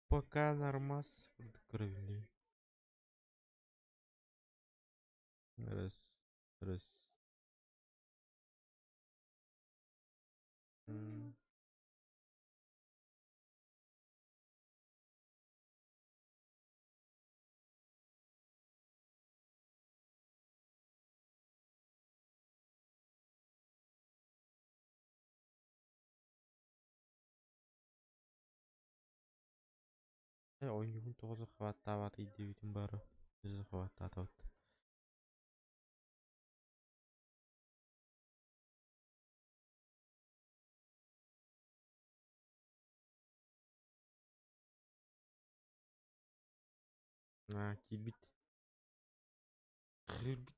Пока нормас курдук көрөбүн. Раз, раз. Ойуун тоҕо захваттаабатый диэбитим баара. Захваттаатыбат. Аа, киирбит. Киирбит.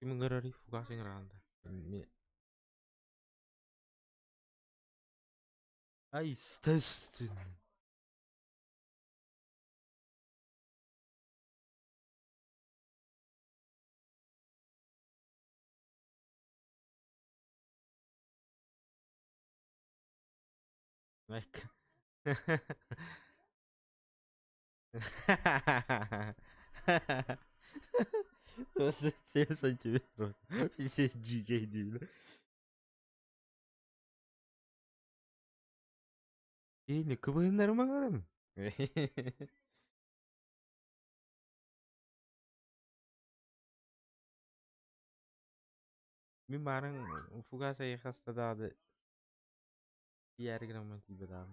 Ким ыҥырарый? Фугас ыҥыраҕын да. Естественно. Майка. 27 сантиметров. Пиздец, дикий диибин. Киһини кыбыһыннарыма көрөн. Мин баарыҥ фугас эйиэхэ даҕаны тиийээри гынаммын тиийбэтэҕим.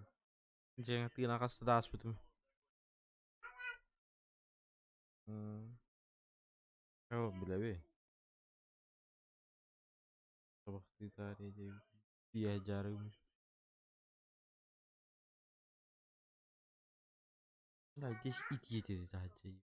Дьиэҥ тыына хаста да ааспытым. Оо, билэбин. Табахтыы таарыйа диэбит. Тиийэ дьаарыгым. Здесь идти сзади.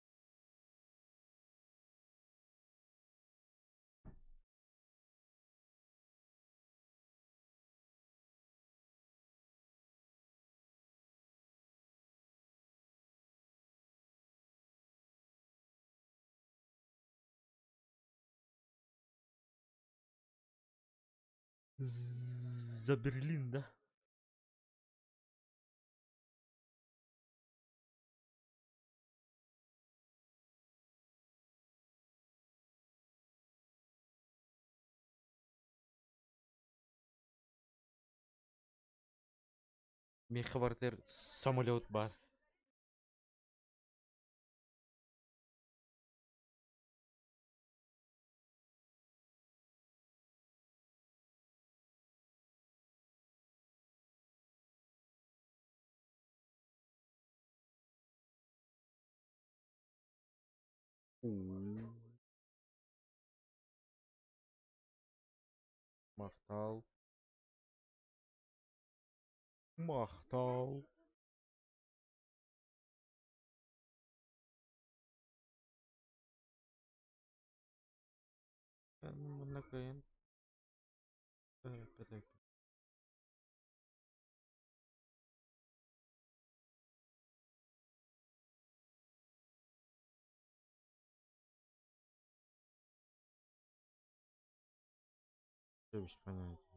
За Берлин, да? Миэхэ барытыгар самолет баар. Махтал. Махтал. Манна кыайан Без понятия.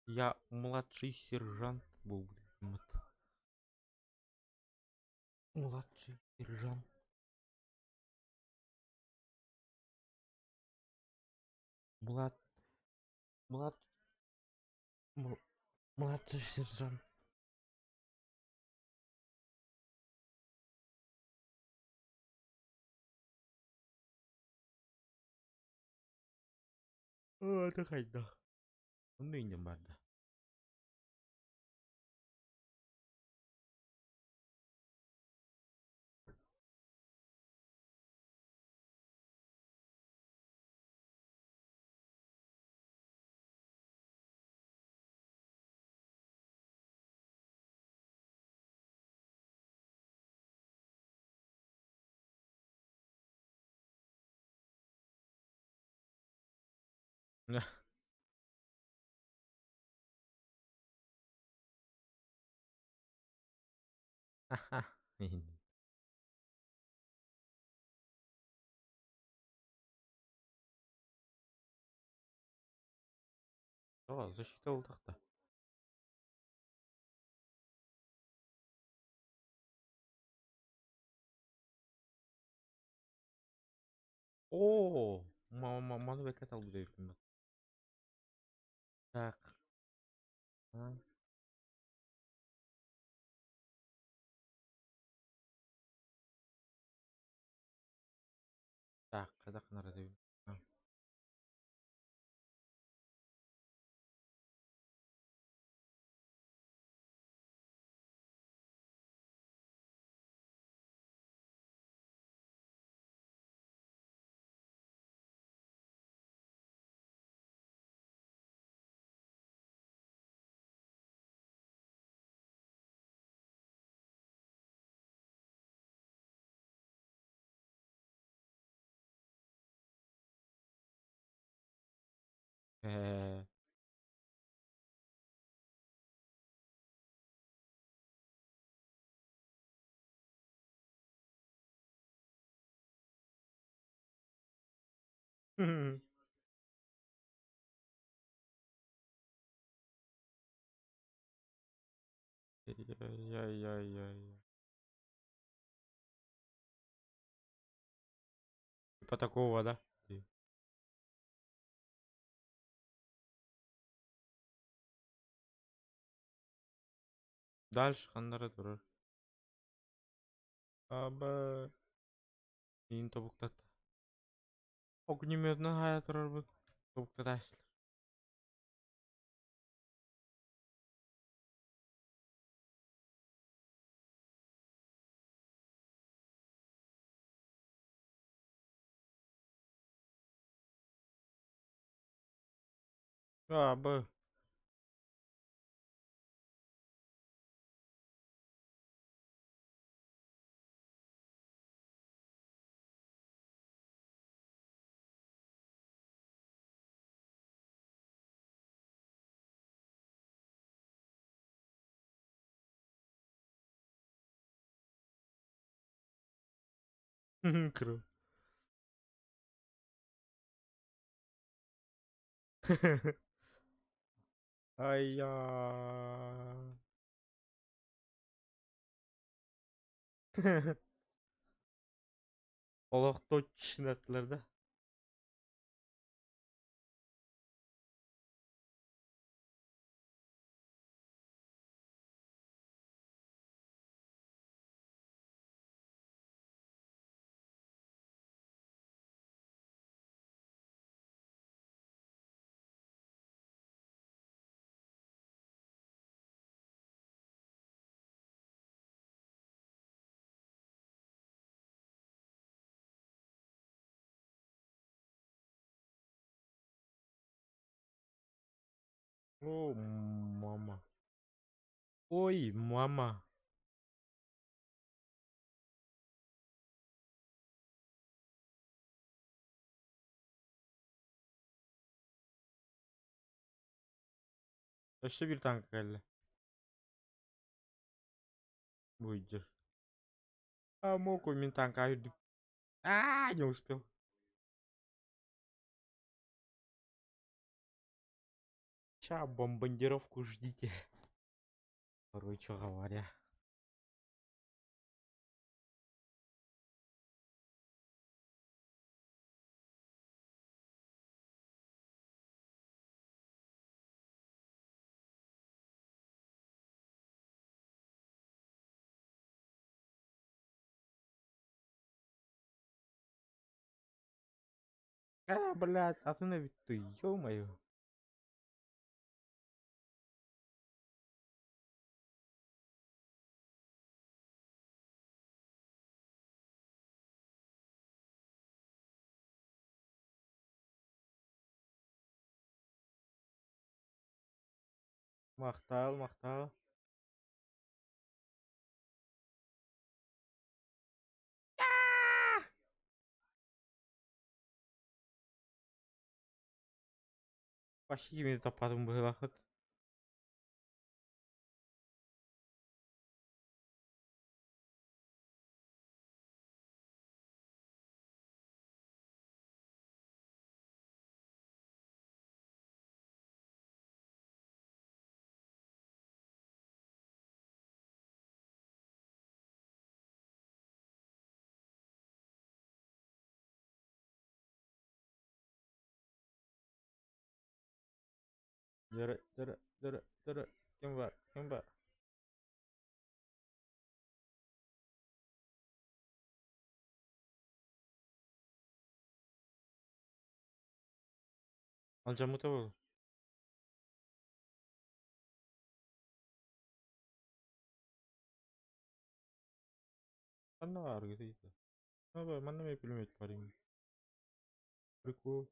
Я младший сержант буолбут. Младший сержант. Млад... Млад... Младший сержант. Это хайдах? Онно инньэн барда. О, защита буолтахта. Оо, маны бэккэ талбыт эбиппин. Так. Так, хайдах гынар этибин? Э. Яй-яй-яй. Типа такого, да? Дальше ханнара турар. Аба. Мин тобуктат. Огнеметынан хайа турар бут. Тобуктаташлар. Аба. Круто. Ай-я. Олох точно аттылар да. О, мама. Ой, мама. Өссө биир танка кэллэ. Буйдер. А, мог мин танка үрдүк. А, не успел. Ща бомбардировку ждите. Короче говоря. А, блядь, атын эбит дуу, ё-моё. Махтал, махтал. Почти кими таппатым быһыылаахыт. Дөрө, дөрө, дөрө, дөрө. Ким бар, ким бар? Алдьаммыта буолуо. Ханна бааргытый да? Манна эмиэ пулемет баар ини. Прикол.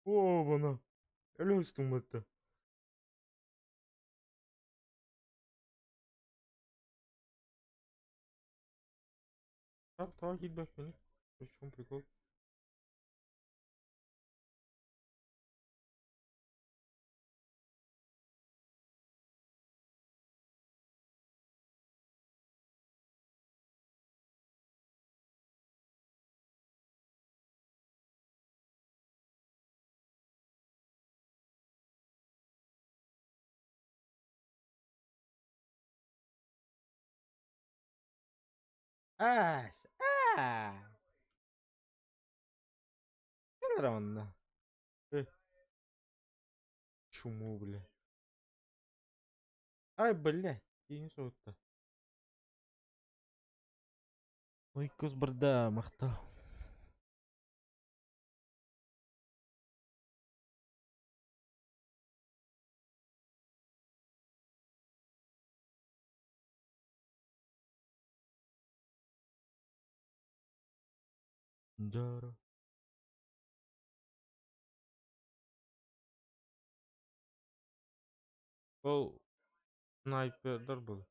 О, бана. Өлө батта. Так, тоҕо киирбэппиний? В чем прикол? Аас, аа. Кэл манна. Э. Чуму, бля. Ай, бля, киһини соһутта. Лайкос барда, махтал. Дара. Ол снайпердар был.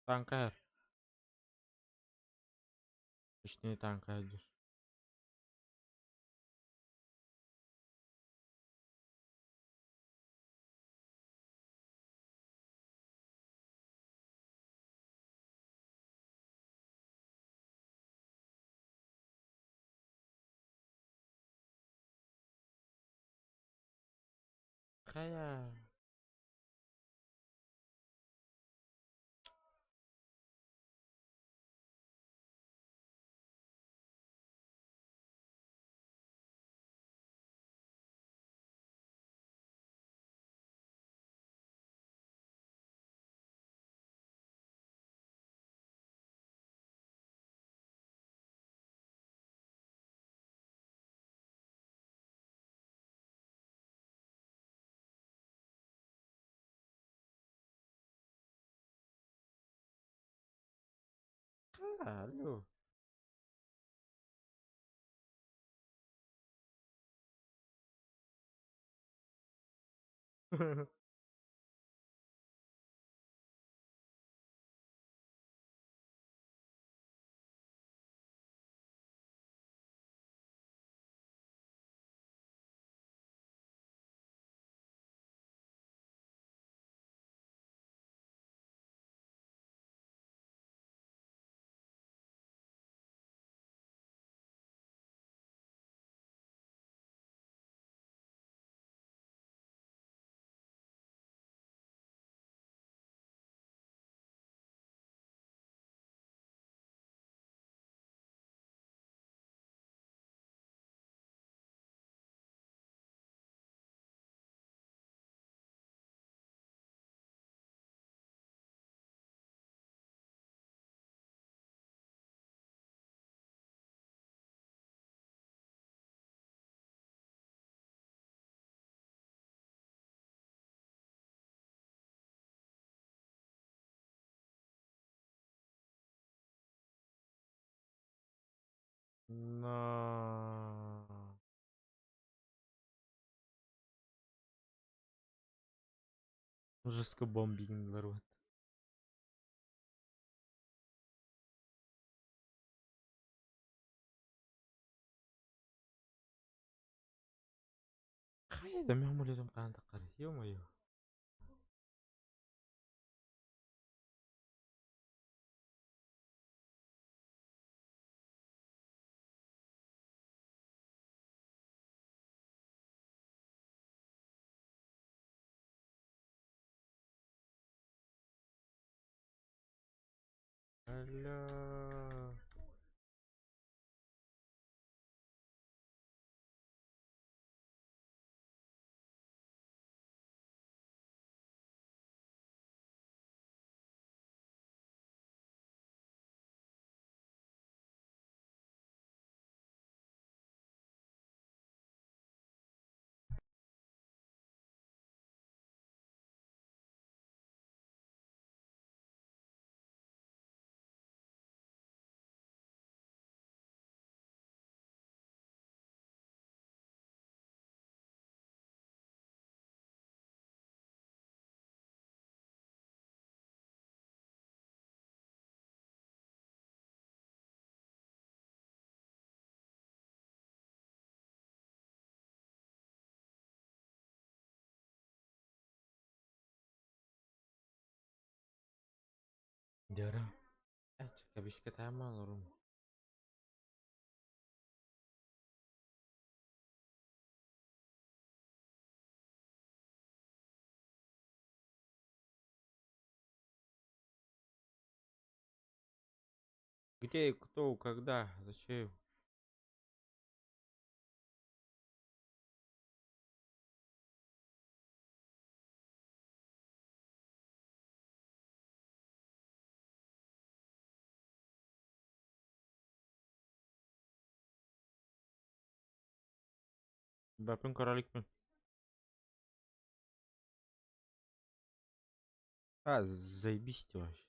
Танка. Точнее, танка идешь. Хайа. Алло. Но. Жестко бомбингдер вот. Хайа да мен ойлодум хаан таххар. Ё-моё. Алло. Дьара. Э, кэбискэ таама олорум. Где, кто, когда, зачем? Бапын короликпин. А, заебись ты вообще.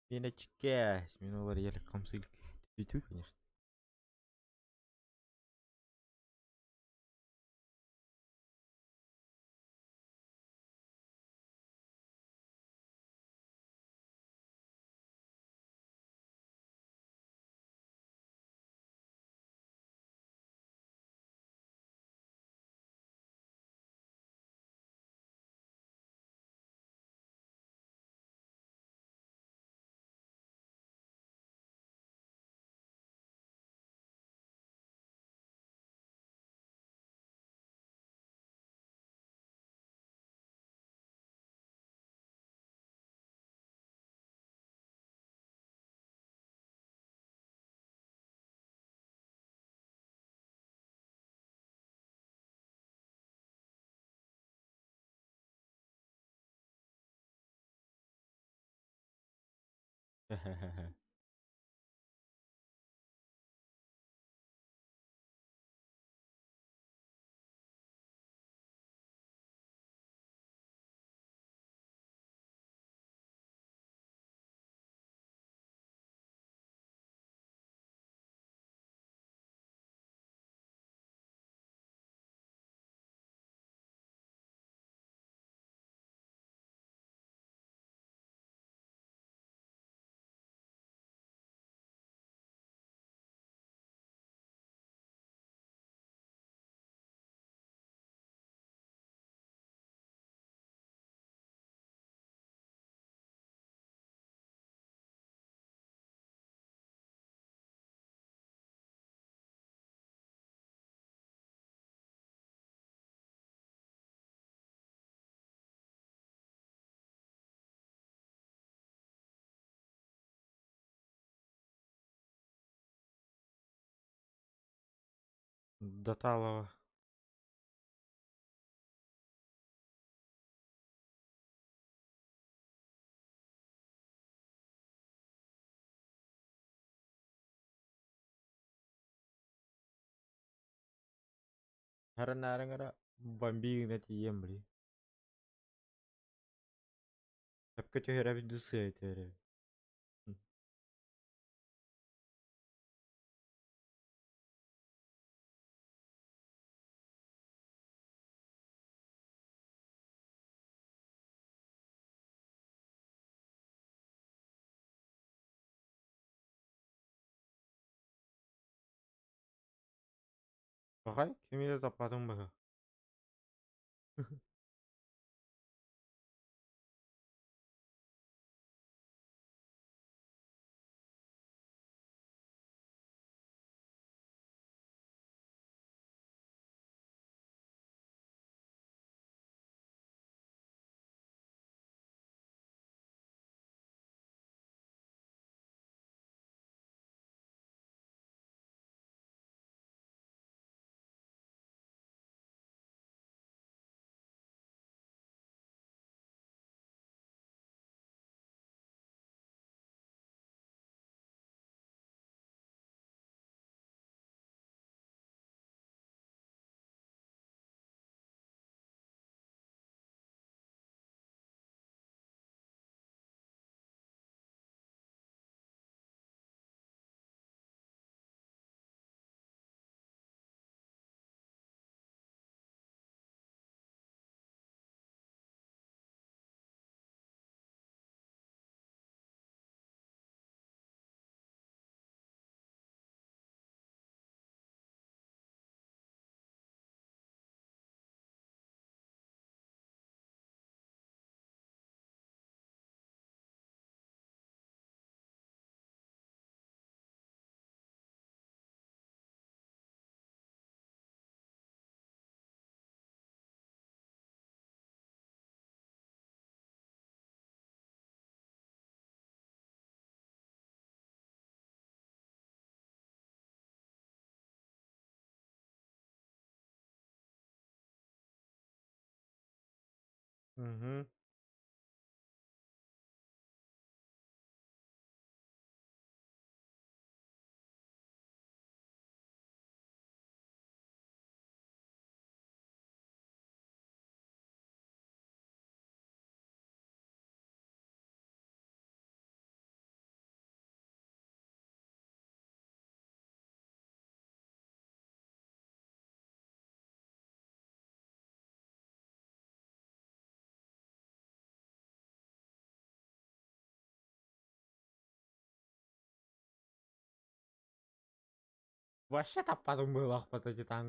Менечке, мин олар еле камсылк. Тю, конечно. До Талова. Харан бомбигна тиийэн били. Сөпкө түһэрэбит дуу сыа түһэрэбит. Пахай, кими да таппатым быһыы. Мгм. Вообще таппатым быһыылаах эти таҥ.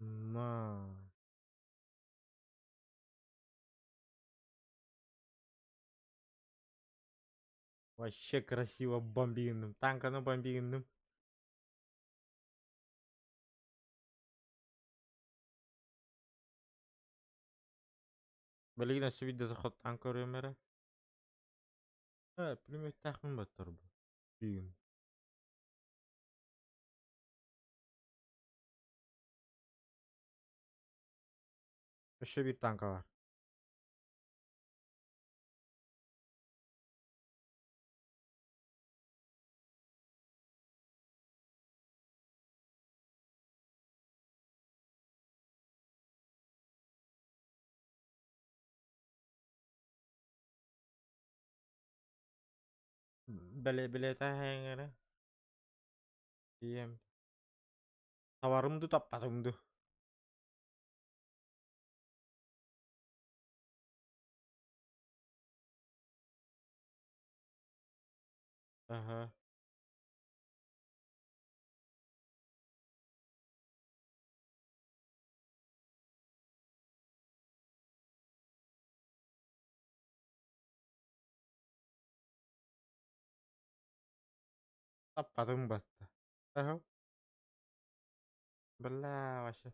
На. Вообще красиво бомбиным. Танканы бомбиным. Билигин өссө биирдэ заход көрүөм эрэ. Пулеметтаахпын баттар бу. Бүгүн. Өссө биир танка бар. Бэлэ билэтэ Ийэм. Табарым ду таппатым ду. Аха. Таппатым батта. Аха. Бля, вообще.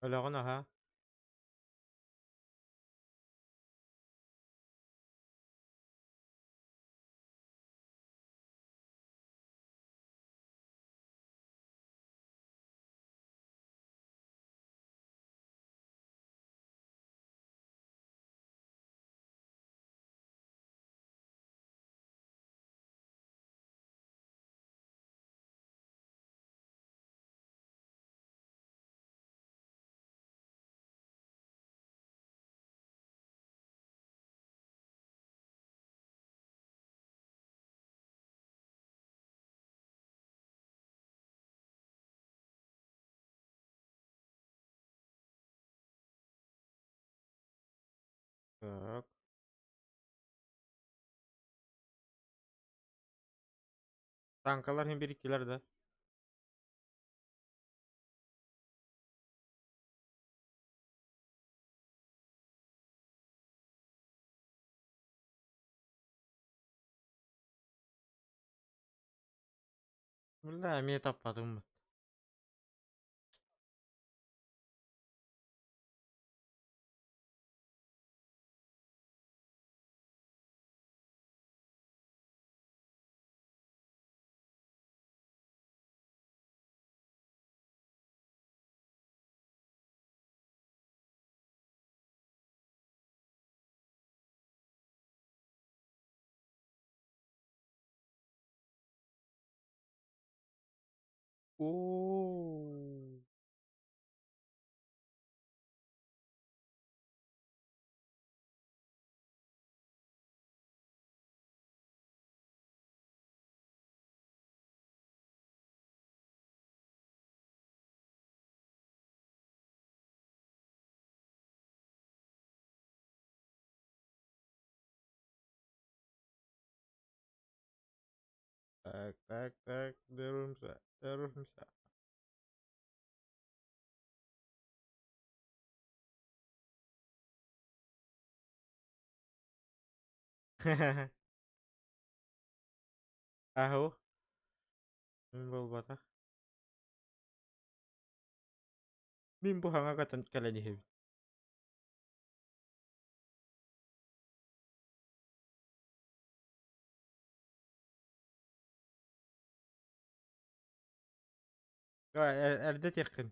Өлөҕүн аһа. Так. Танкалар иһин бир-иккилэр да. Бля, эмиэ таппатым. Оо. Так, так, так, держимся, держимся. Аһу. Мин буолбатах. Мин бу хаҥа көтөн кэлэн иһэбин. Эрдэ этиэххин.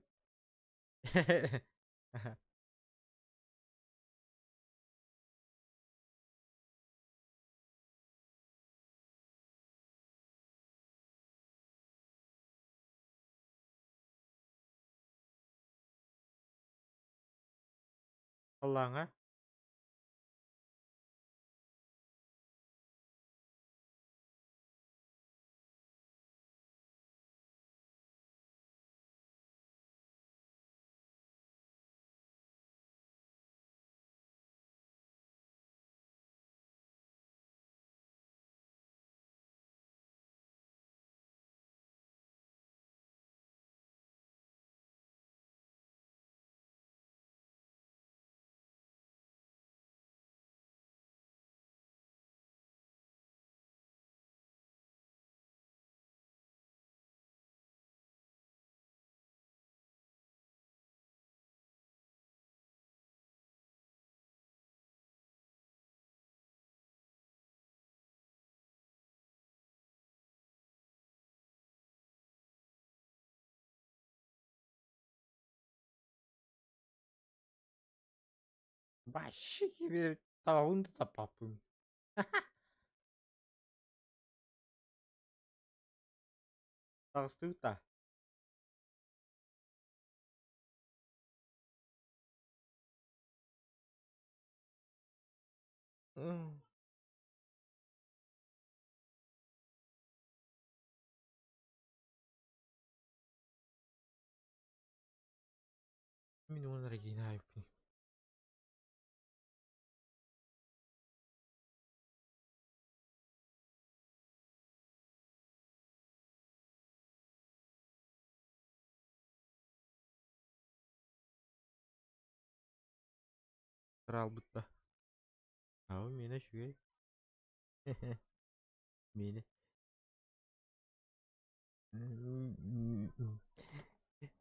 Халлааҥҥа? Вообще киһи табабын да таппаппын. Таҕыстыбыт да? Мин уонна Регина айыппын. Хаалбыт да. Аҕам миэнэ үчүгэй. Миэнэ.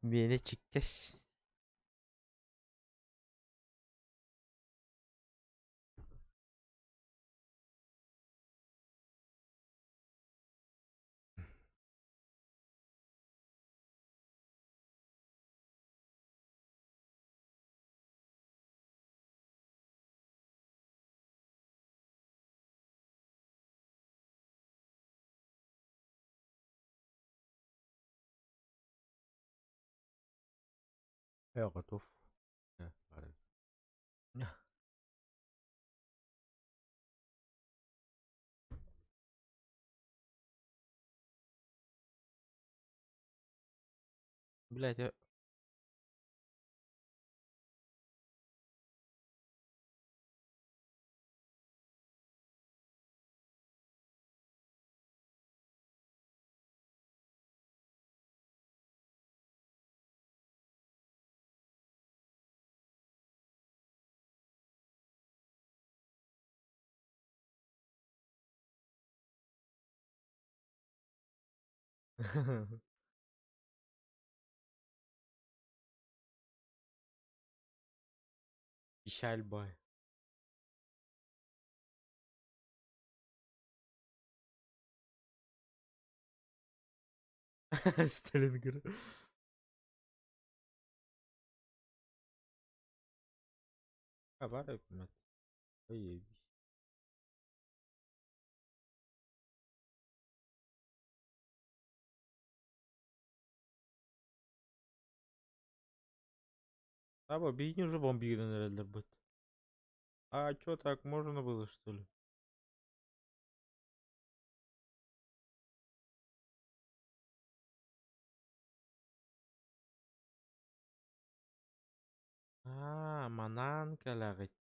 Миэнэ чиккэс. Я готов. Бары. Блять, я... Печаль бай. Сталинград. А, бары мать. Ой, А, бейни уже бомбили, наверное, будет. А чё, так можно было, что ли? Аа, манан кэлэҕит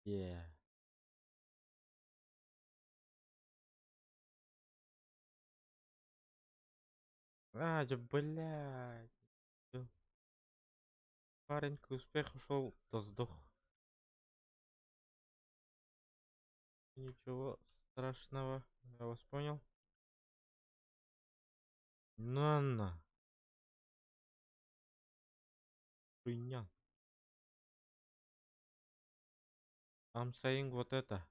диэ. А, дьэ, блядь. Парень к успеху шел, да сдох. Ничего страшного, я вас понял. На-на. Хуйня. I'm saying вот это.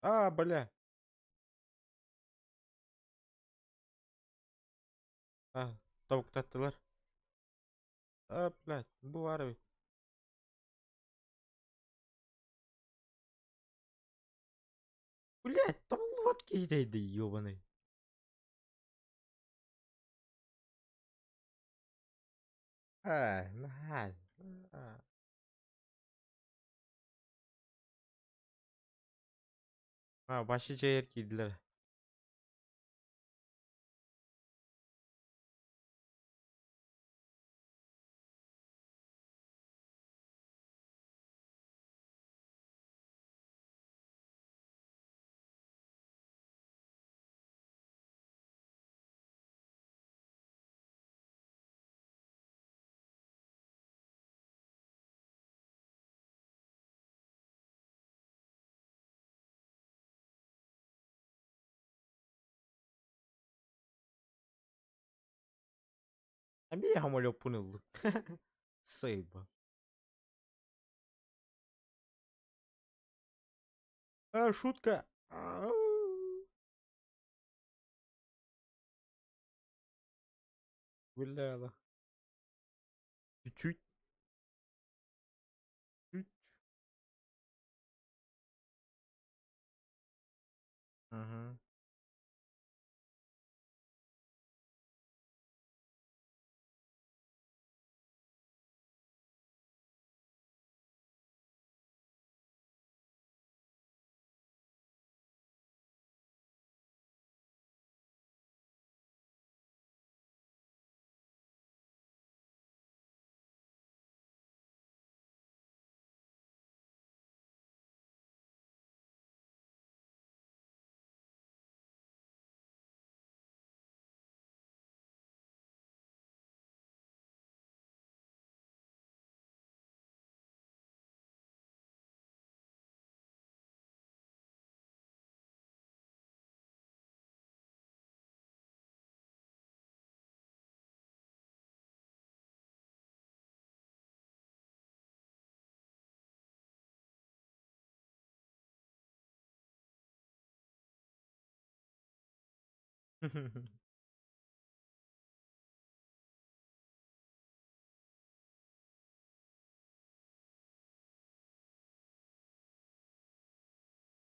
А, бля. А, тобуктаттылар. А, блядь, бу баар эбит. Блядь, тобуллубат киһитэ да ёбаный. А, наһаа. А. А, вообще дьайар киирдилэр. Эмиэ самолеппун ыллым. Сыыба. А, шутка. Гуляла. Чуть-чуть. Чуть. Мгм.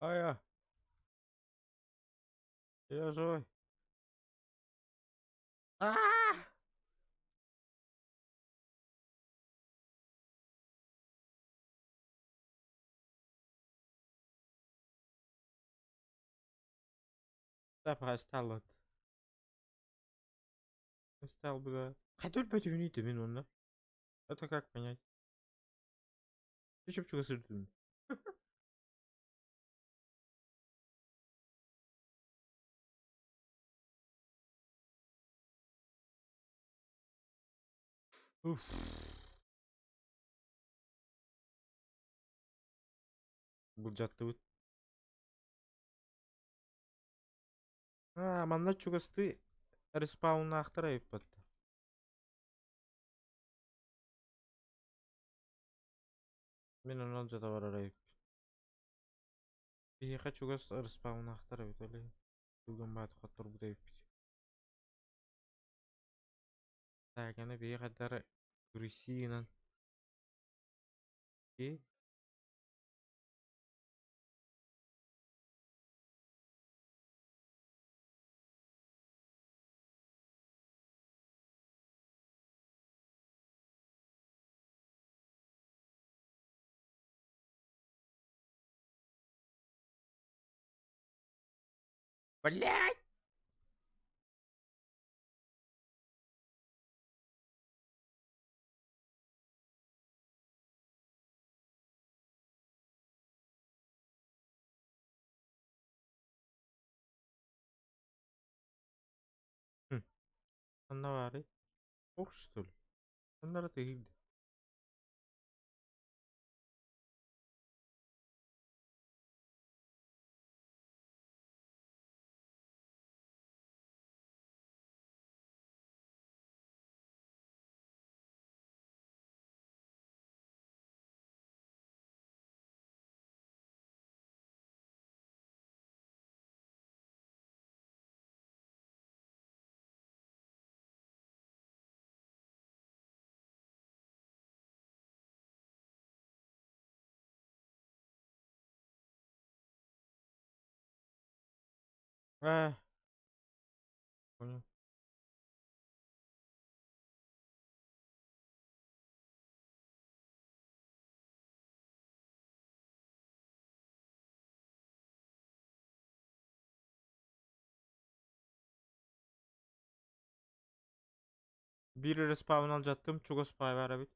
А я живой. А! Стало. Стал бы. Хотел бы мин онно. Это как понять? Ты чё сыртын? Уф. Былдьаттыбыт. Аа, манна чугастыы респауннаахтар эбиппит. Мин онон дьото барар эбиппин. Биһиэхэ чугас респауннаахтар эбит ол иһин туган бааты хотторбут эбиппит. Так, аны биһи хайдары крысинан и Блять! Ханна баарый? Ох, что ли? Ханнара тыһыйда. Э, понял. Биир респаун алдьаттым, чугас баар эбит.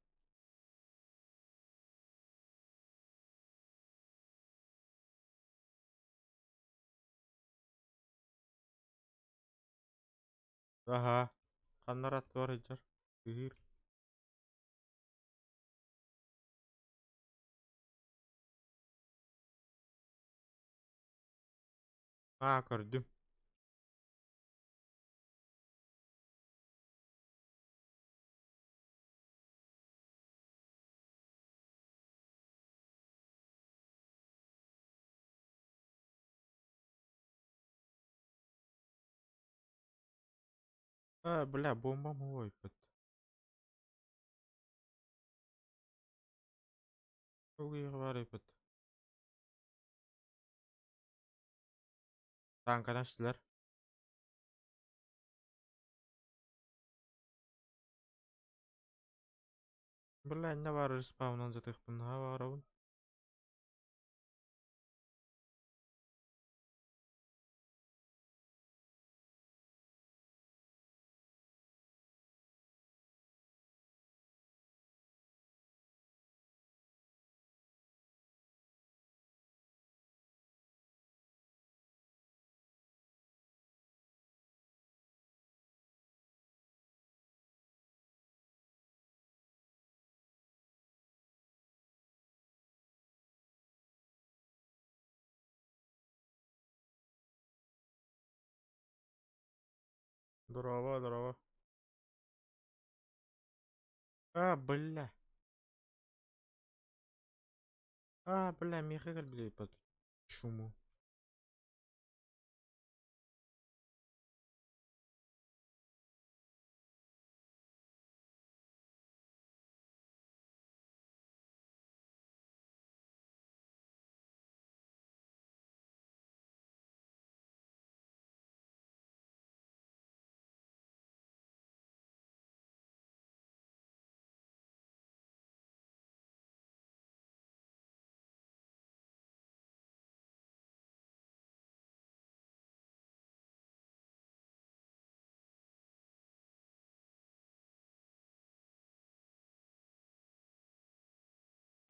Аһаа, ханна аттыбар сылдьар? Ыһыыр. Аа, көрдүм. А, бля, бомбам ой-пыт. Баар эбит. Тааҥканы астылар. Бля, иннэ баар респаунан сытыахпын наһаа баҕарабын. Здорово, здорово. А, бля. А, бля, миэхэ кэлбит под чуму.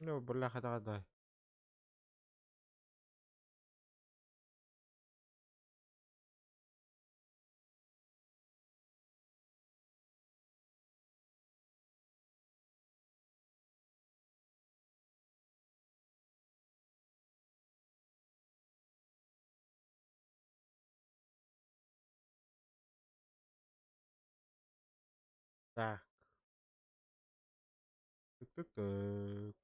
Ну, бляха, да, да. Так. Так-так-так.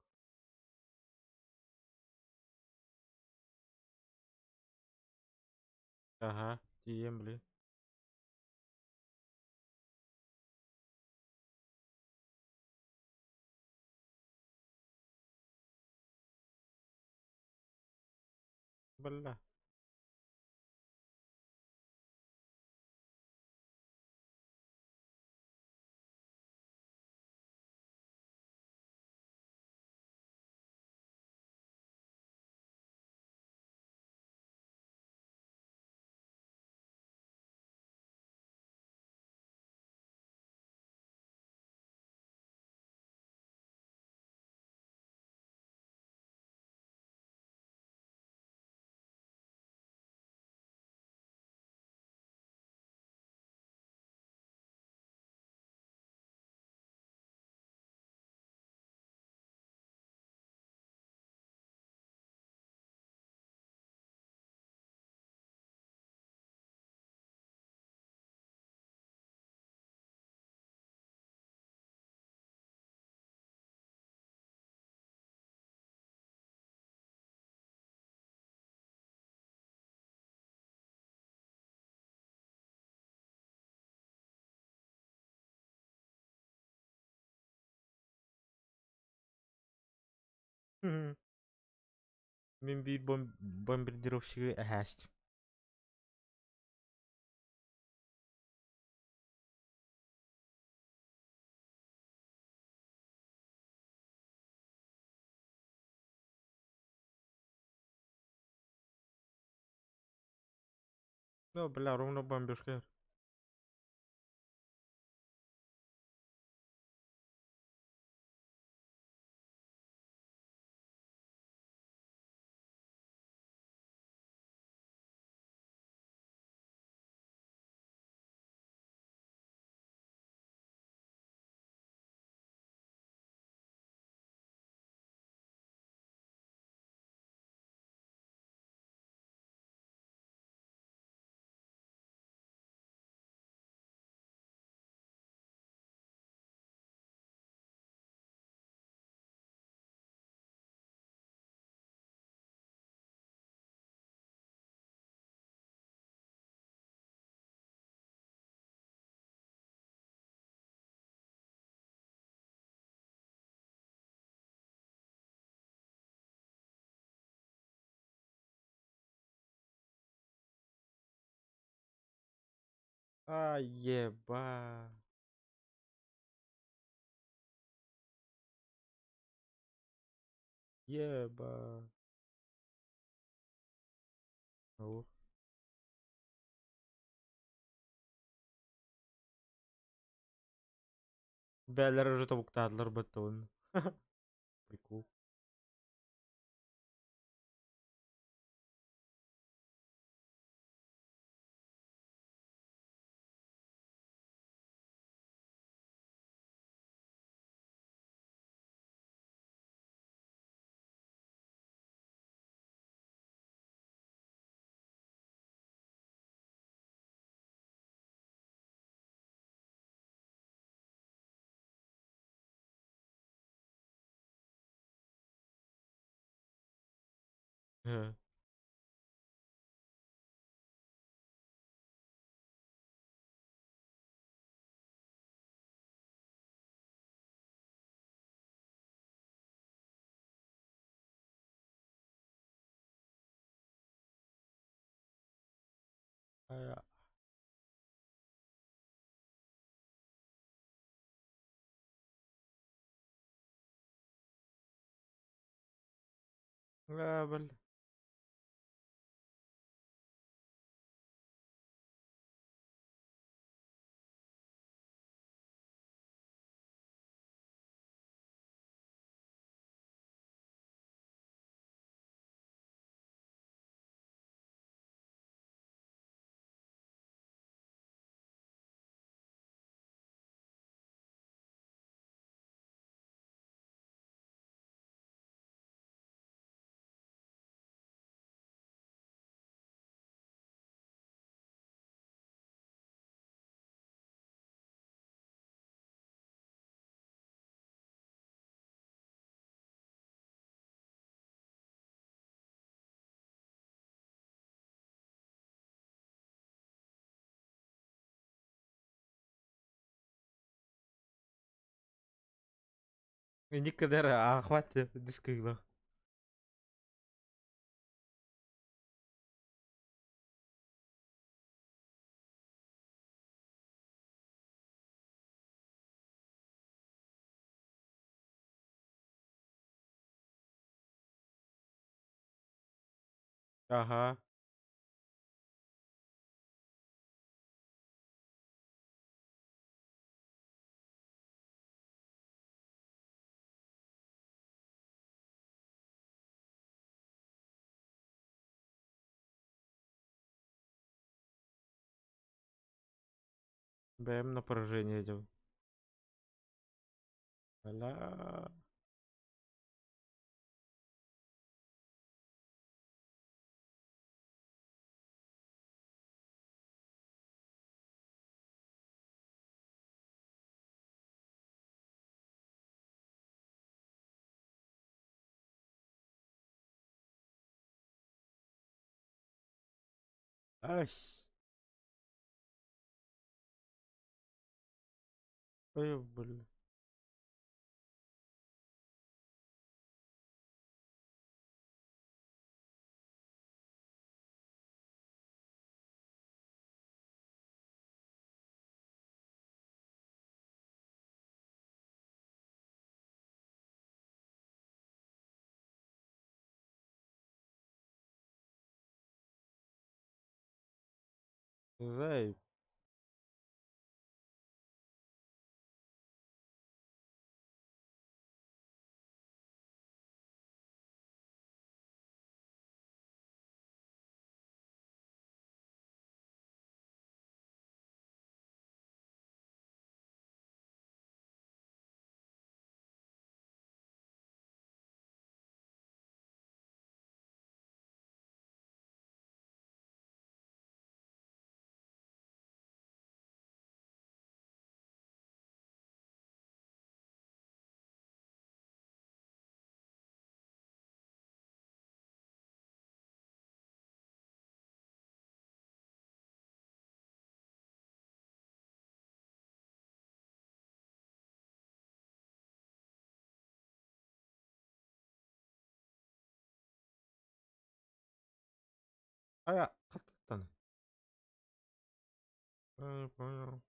Ага, тиийэн блин. Бля. Мин биир бомбардировщигы эһээстим. Ну, бля, ровно бомбежка. А, еба. Еба. Ох. Бээлэр уже тобуктаатылар баттабын. Прикол. Э. А, а, бля. Никогда аахпат дискыылах. Аха. Бэйэм на поражение идем. Бля. Ась. Ой, блин. Зай. Ая, хаттан. Понял.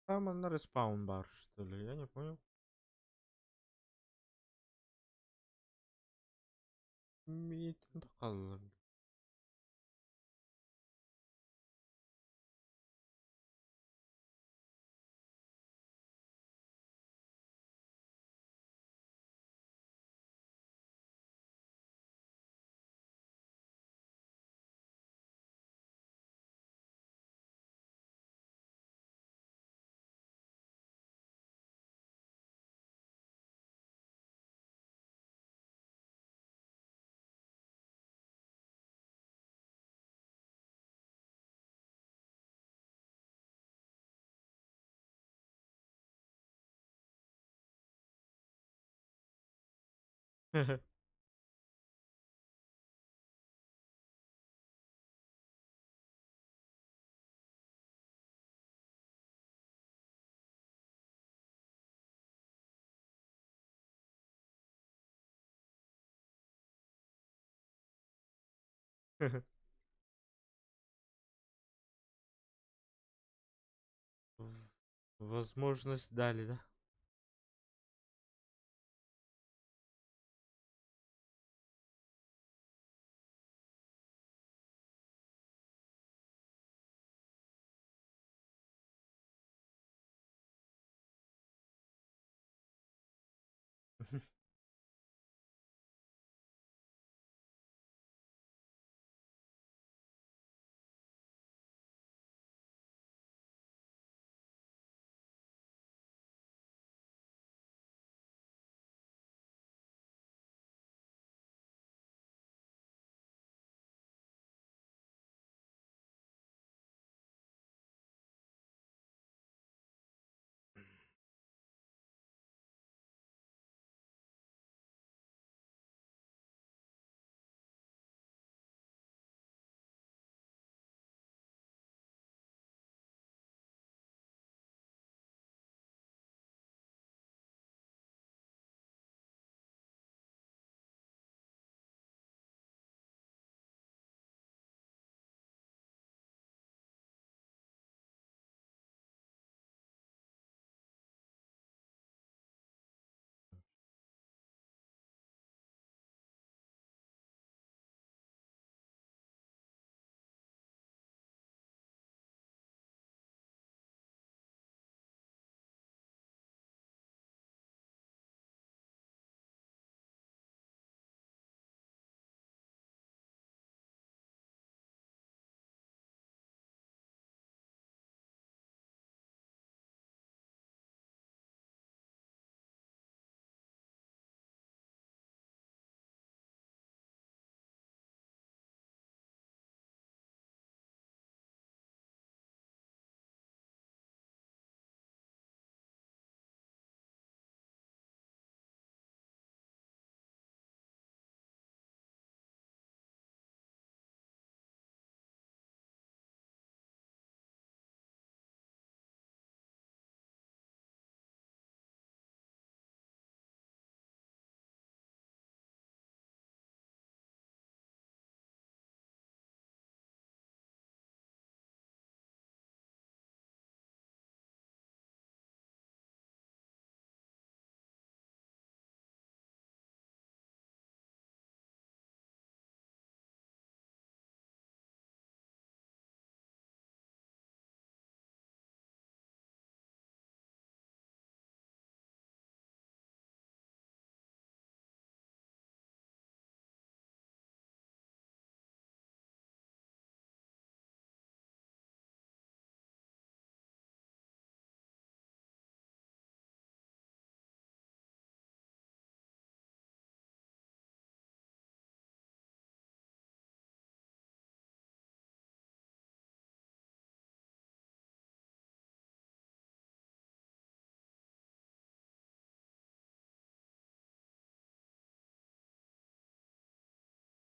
Там на респаун бар, что ли? Я не понял. Митин. Возможность дали, да?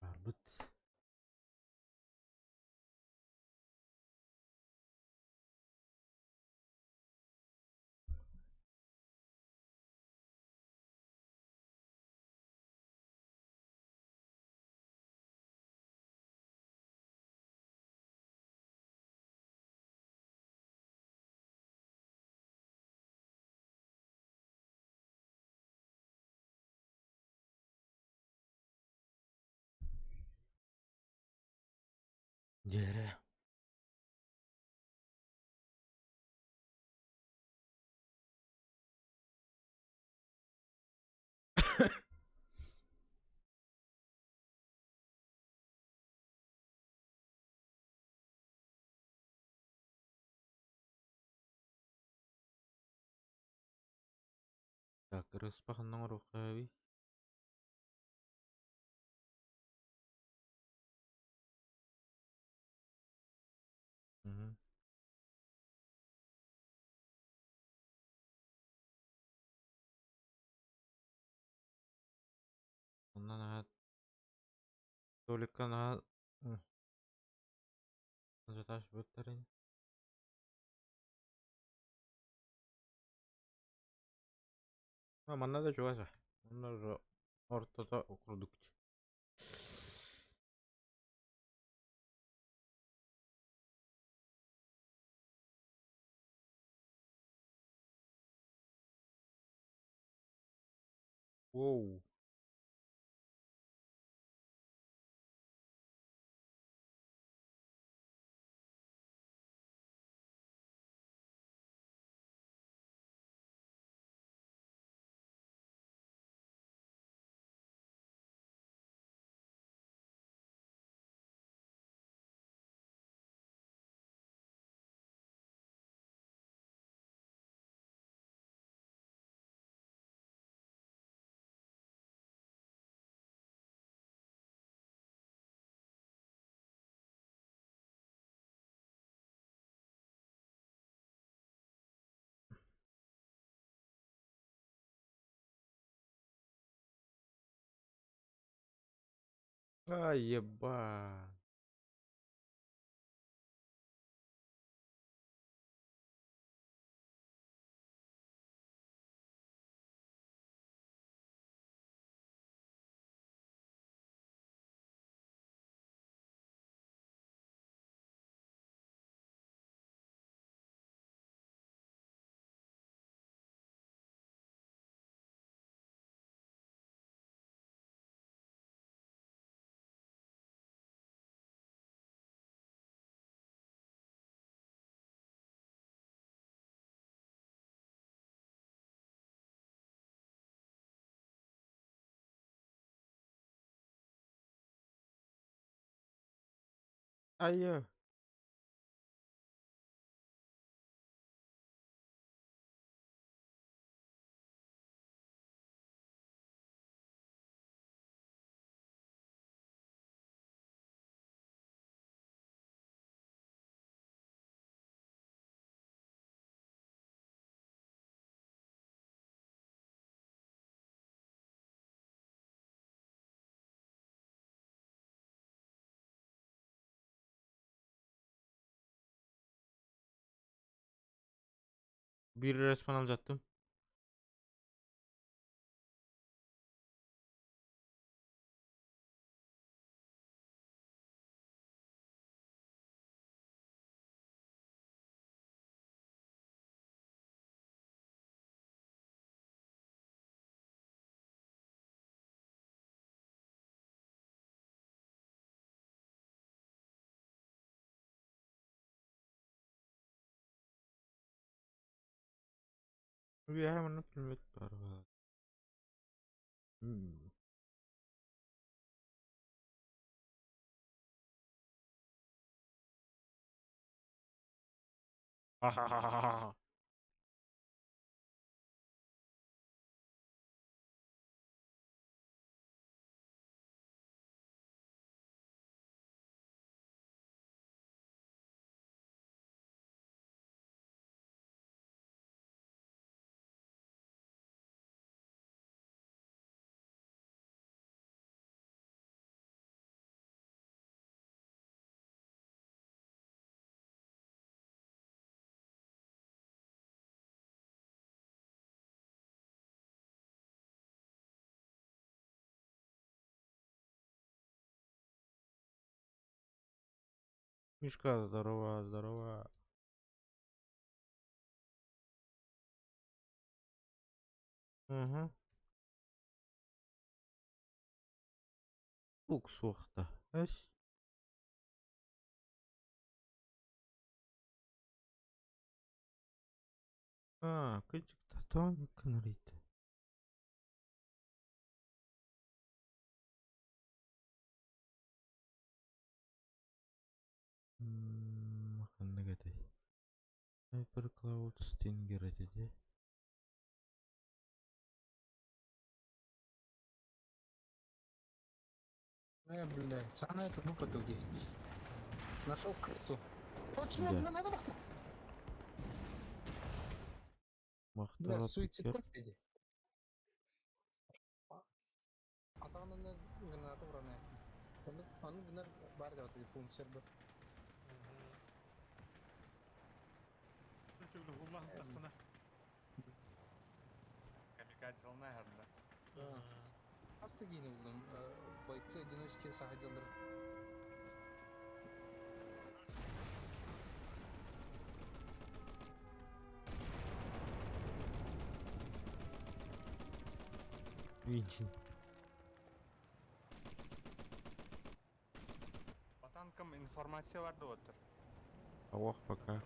Барбыт. Дьээрэ. Так, ырыспахын оҥоруохха эбий. Мгм. Онно наһаа Толикка наһаа Алдьатааччыбыттарын Манна да чугас ээ, манна уже ортото курдук. Воу. А, еба. Айа. Bir resmen alacaktım. Үөһэ манна пулемет баар баар. Ха-ха-ха-ха-ха. Мишка, здорово, здорово. Угу. Лук суохта. Эс. А, кычык татон кынрит. Ханнык этэй? HyperCloud Stinger этэ дии. Бля, сана это ну где. Нашел крысу. Точно, Да. надо Бля, Махтала суицид пикер. иди. Атаҕын граната урана. Аны гынар бар деп атты пункт сербер. Камикадзе наверное. Хаста гейне булдum. Бойцы одиночки сахадылар. Винчин. По танкам информация бар дуо? Ох, пока.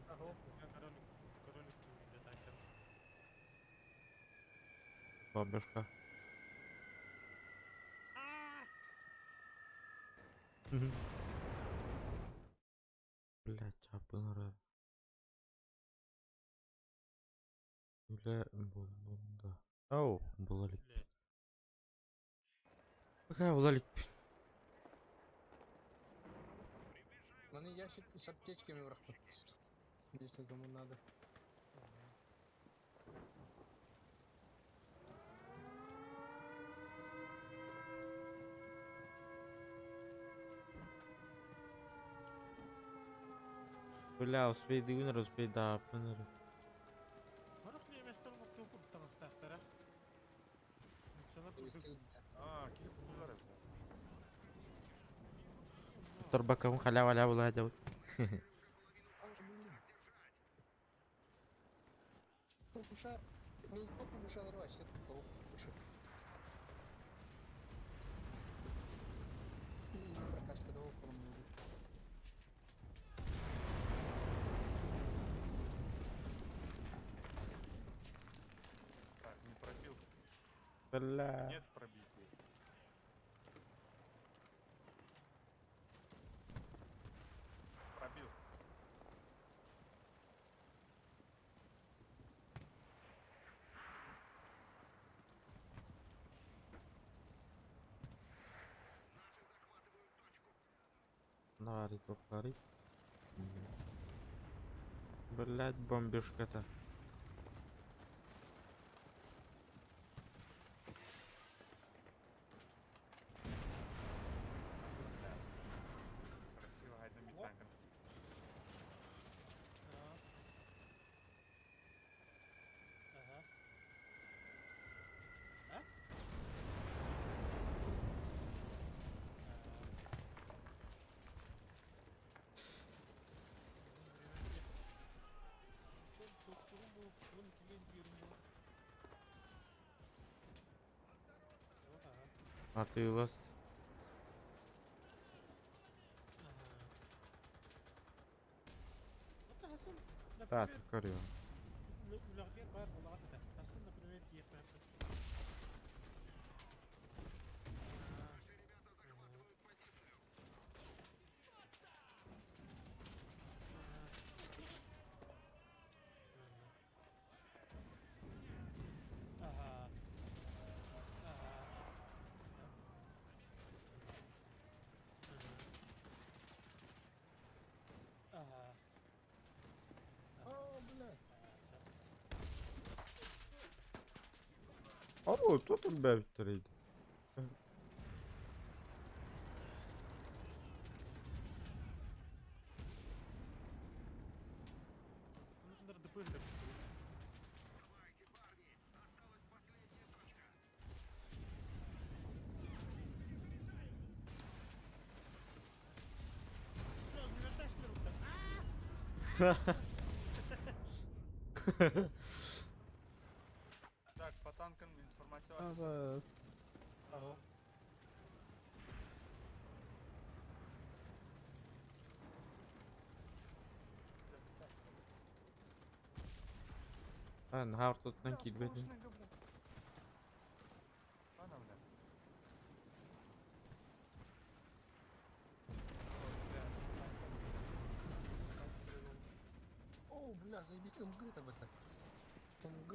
Бабушка. Блять, чапын. Бля, да. Ау, была ли? Пока была ли? Маны ящик с аптечками бырахпыт. Если кому надо. Бля, успей дыгыныр, успей да, пыныр. Торбакам халява ля була делать. Так, не пробил. Бля. Нет пробитий. Пробил. Наварить, повторить. Блять, бомбежка-то. Красиво гайдамит танком. А ты у вас... Так, көрүө. О, блядь. О, тут он бэвтерейд. Так, по танкам информация бар. Ага. А, нахар туттан киирбэтин. Ана, бля. О, бля, заебись, МГ там это. МГ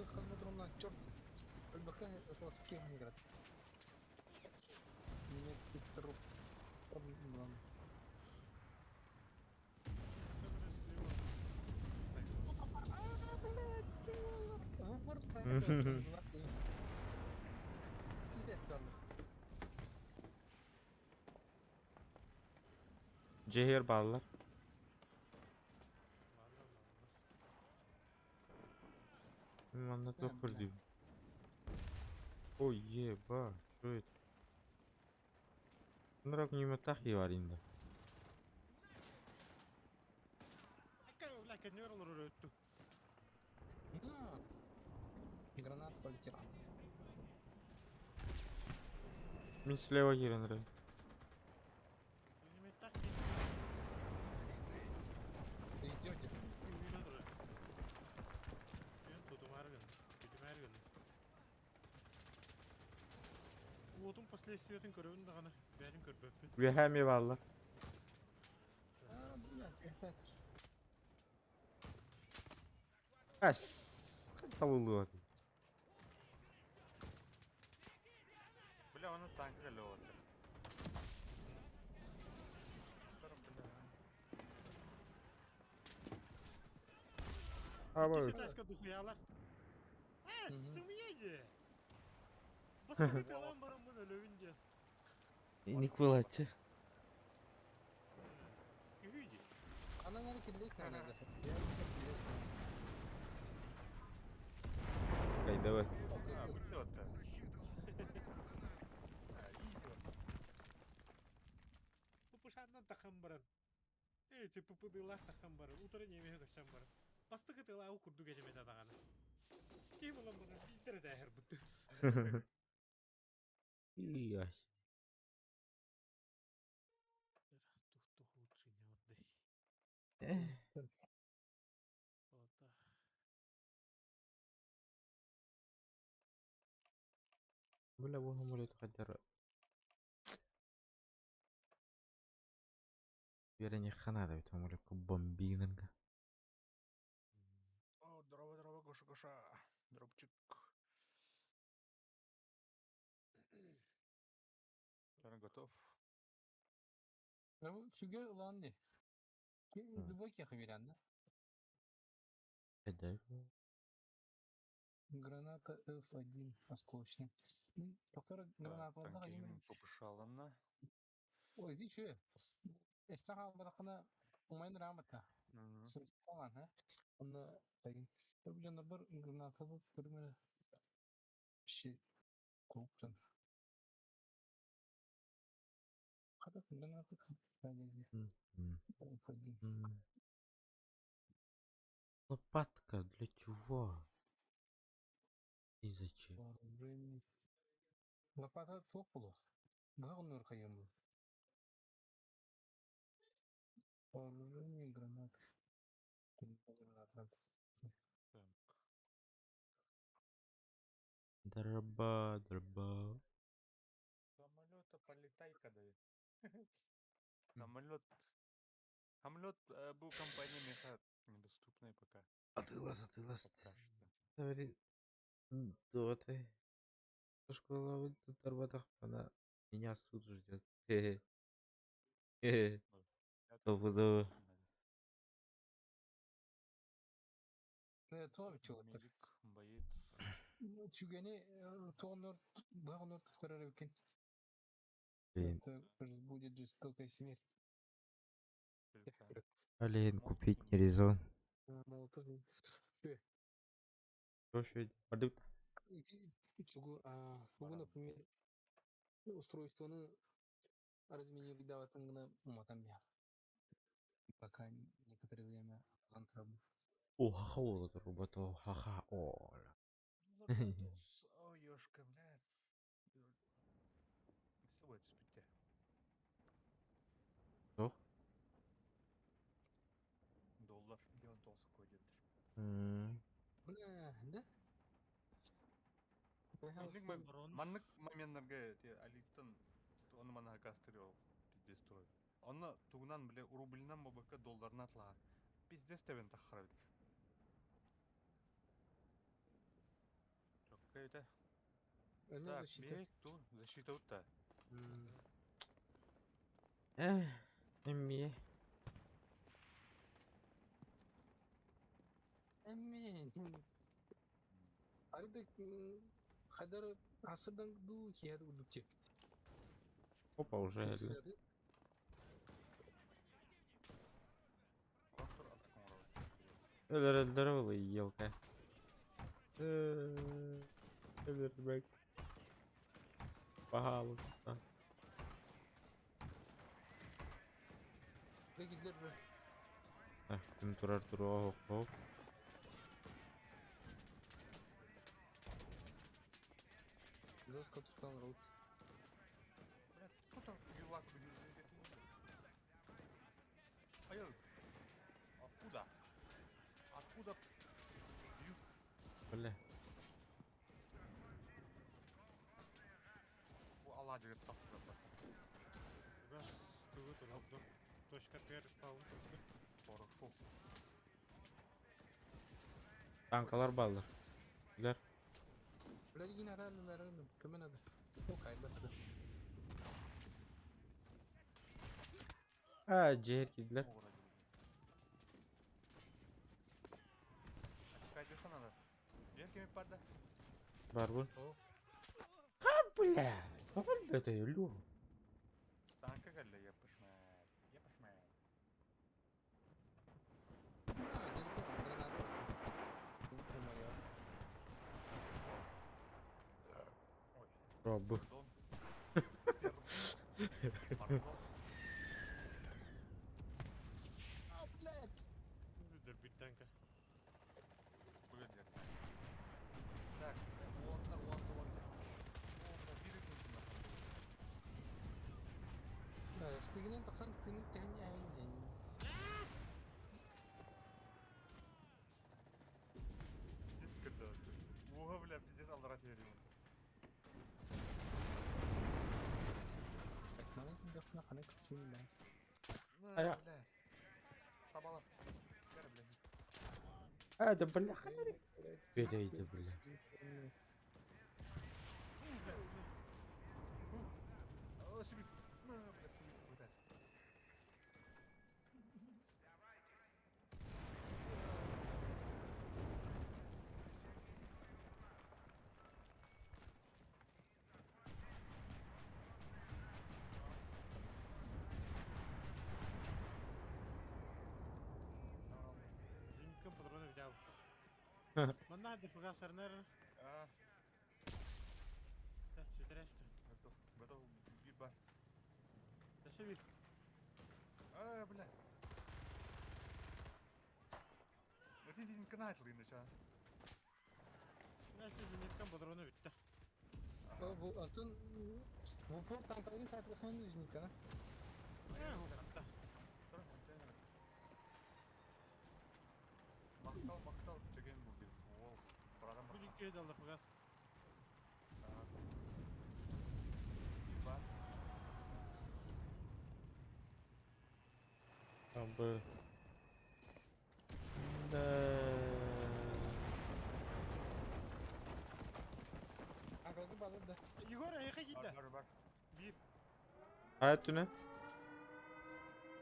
на черт. ЛБХ осталось в Кевинград. Немецкий труп. Главное. А, блядь, Пиздец, ладно. Cehir ballar. Манна Бля, туох бля. көрдүүм. Ой, еба, что это? Нырак не варинда. На. Граната полетела. Мин слева киирэн эрэбин. Идете. Уотун последствиятын көрөбүн даҕаны, бэйэтин көрбөппүн. Үөһээ эмиэ бааллар. А, блядь, опять. Эс. Табыллыбат. Бля, он танк залёт. Бля. Аба. Икки этажка духуялар. Э, сымыйа дии. Бастакы тылан бараммын өлөбүн диэн. Ник буолааччы. Үһүй дии. Она, наверное, киллейт, наверное, да. Я киллейт. Кайдабат. А, вылет-то. А, идиот. ППШ-нан тахан баран. Э, типа ППД-лаах тахан баран. Утары немеһи көссөн баран. Бастакы тыла уу курдук этим этэ даҕаны. Киһи буолан баран биирдэр этээһэр бутты. Иясь. Тух лучше не отдай. Эх. Вот. Бля, бу самолет хаддара. Үөрэниэххэ наада эбит самолекка бомбинанга. О, здорово, здорово, Гоша, Гоша. Дропчик. Наверное, готов. Ну, сүгэ ылан не. Любой кеха берен, да? Хайда. Граната F1 осколочная. Доктор граната Так, ладно, танки ППШ-ланна. Ой, иди че. Эстаха албаракына умайн рамата. Сырысталан, ha? Онно тагин. Бу жана бір граната бу көрмө. Ши куптан. Када граната М, F1. м. Лопатка для чего? И зачем? Вооружение. Лопата туох булу. Быһа кайым бу. Вооружение, гранаты. Граната. Так. Дроба, дроба. Самолета полетай когда. Самолет. Самолет был компания меха недоступной пока. Атылас, атылас. Пока что. Смотри. Доты. Школа Тарбатах, она меня суд ждет. Хе-хе. Хе-хе. Я Стопудово. тут То чего Медик, боец. Чүгени тоғынор быһа туттарар эбикин. Блин. Это будет жестокая смерть. Только Блин, купить не резон. Молотов. Вообще, продукт. Тугу, например, устройствоны разминировать уматан бия. Пока некоторое время антраbu. О, ха-ха, вот ха-ха, о. О, ёшка, блядь. Сегодня спите. Что? Доллар, где он толсу ходит? Бля, да? Маннык моментларга те алиттан оны мана кастырыл пиздец турар. Оны тугунан биле рубльнан бабака долларына атлаа. Пиздец тебен тахарабит. Чокка это. Она Так, защита. бей ту защита утта. Эх, эмме. Эмме. Арыда хадар асырдан ду кияды удукче. Опа, уже. Контур атака мурабы. Здорово, елка. Эвербэк. Пожалуйста. Так, турар туруа хоп. Жестко туттан роут. Бля. Бу алаадьыгыт тахсыбыт. Чугас тугу турду. Точка тыгар спаун турду. Хорошо. Танкалар бааллар. Билэр. Билигин аралларын көмөн ады. О кайбатты. А, дьиэр киирдилэр. Ачка надо. Бер кеми барда. Бар бу. О. А, бля. Тоҕо өлбөтөй, өлүө. Танка кэллэ, епышмай. Епышмай. А, граната. Ё-моё. Ой, Робу. пардон. Пардон. А, блядь. Бүдер bir танка. Бүгін Так, уолаттар, уолаттар, уолаттар. О, бля, биир күн. Да, штыгинен тахсан тыны тәне әйнен. Пиздец кырды. Уға, бля, пиздец алдыра жіберейін. Мана ким қана күтсін бля. На, Ая. бля. Табалар. Кәрі, бля. А, да бля. Бедейді, бля. О, сибит. На, бля, сибит пытайся. Зенитка патроны взял. Манна ДПГ сарнер. А, Так, четыресте. готов, готов, бит бар. Да вид. А, бля. Вот не канат лыны, ча. Значит, зенитка патроны битте. Бу антон бу пор танкаларын сатып зенитка. Э, хукатта. Мақтал, мақтал, чеген бұл бит. Ол, братан, Бу братан. дикке далды ДПГ. Бит бар. Абы. Да. Танкалары балыр да. Егор, аяққа Бар, китті. бар, бар. Bir. Hayat түні.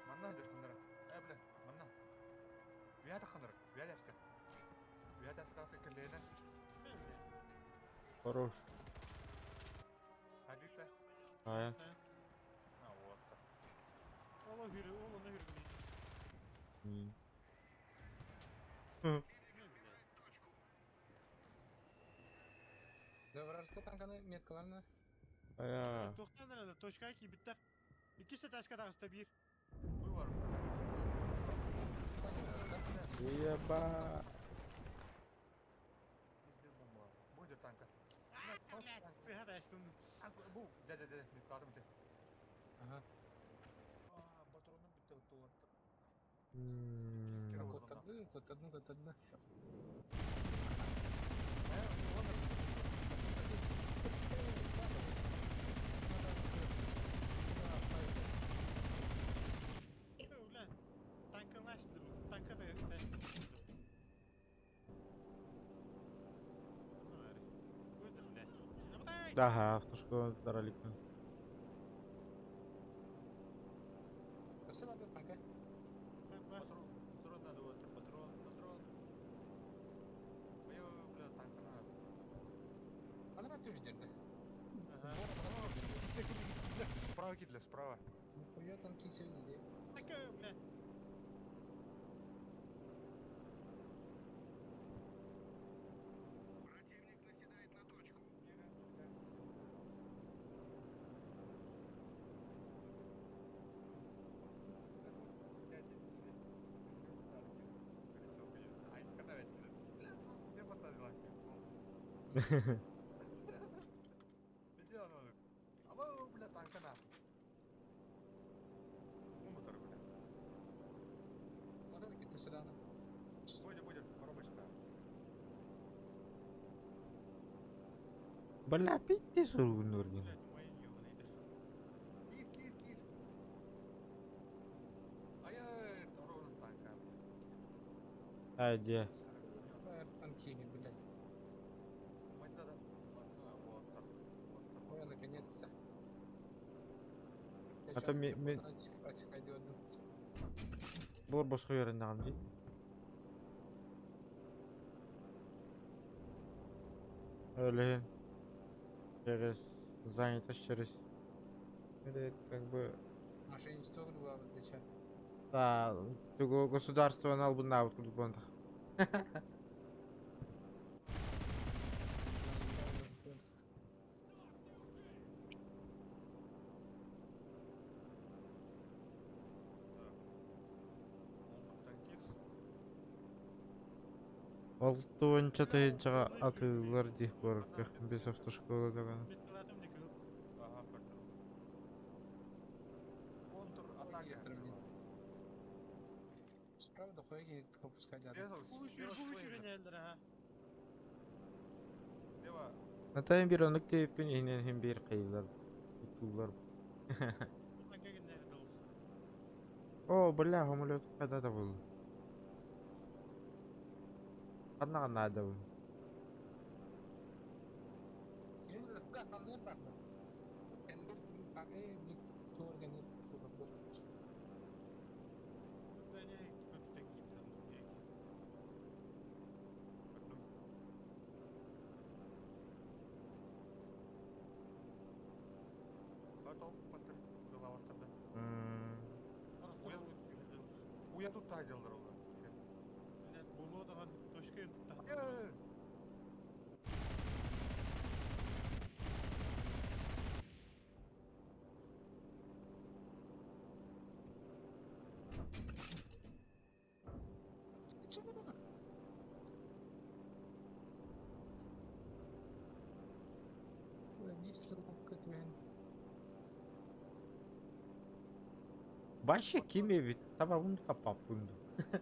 Манна дер хандара. Э, бля, манна. Вята хандара, вяляска. Вяляска асы келлейна. Хорош. Алита. Hayat. А, вот. Ола хүрі, ол оны хүрі. Да вражеская танканы меткаларны. Ая. Тоқтан әрі, точка ки биттер. Икки ташка тағыста bir. Буй бар. Еба. Пиздец бомба. Будет танка. Сыға да әстімді. Танк, бу. Дядя, дядя, мен кадым те. Ага. А, патроны битте туат. Коттарды, коттарды, коттарды. Э, он Бля, танкын әстілі. Танка да әстілі. Бля. Ага, автошкола дараликна. Өссө бар танка. Патрон, патрон надо, вот, патрон, патрон. Ой, бля, танка надо. Ана төждерді. Ага. Справа кидля, справа. Нихуя танки сегодня. Такая, бля. Ай, когда ведь, бля, где поставила? Где оно? Алло, бля, танка на. Ну, мотор, бля. Мотор кетті сыраны. Будет, будет, коробочка. Бля, пиздец суругуннур диэн. Блядь, умайын ёбаный. Киир, киир, киир. Ай-ай, ровно танка, блядь. Ай, дьэ. Артан киһи, блядь. Умайда да. А, вот так. Вот так. Ой, наконец-то. А то ми- Буор босхо үөрэннэҕим дии. Өлүһүн через занятость через это как бы Мошенничество было для чего? да, тугу государство албыннаабыт курдук буолбатах. Так. Танкист. Алтыонча тыһыынчаҕа атыылар дии куоракка без автошкола даҕаны. Меткалаатым не кыһыл. Ага, көрдүм. Контр-атака. Справа дохуя пропускать надо. Слева, Бу слева үчүгэй, бу слева. үчүгэй аха. Слева. Натайын биир оннук диэбиппин иһинэн иһин биир хайыылар тутуулар. Бу танка гиннери долус. О, бля, самолет когда да был. Ханна надо был. Бу здание көтүтэн киирдим дохуя. Көрдүм. Готов, паттыр. Кудалавартарда. Орохтор Уя тут та делалар олар. Блядь, болуо даҕаны точка туттаһан. Э, Баша ким эбит? Табабын таппаппын дуу.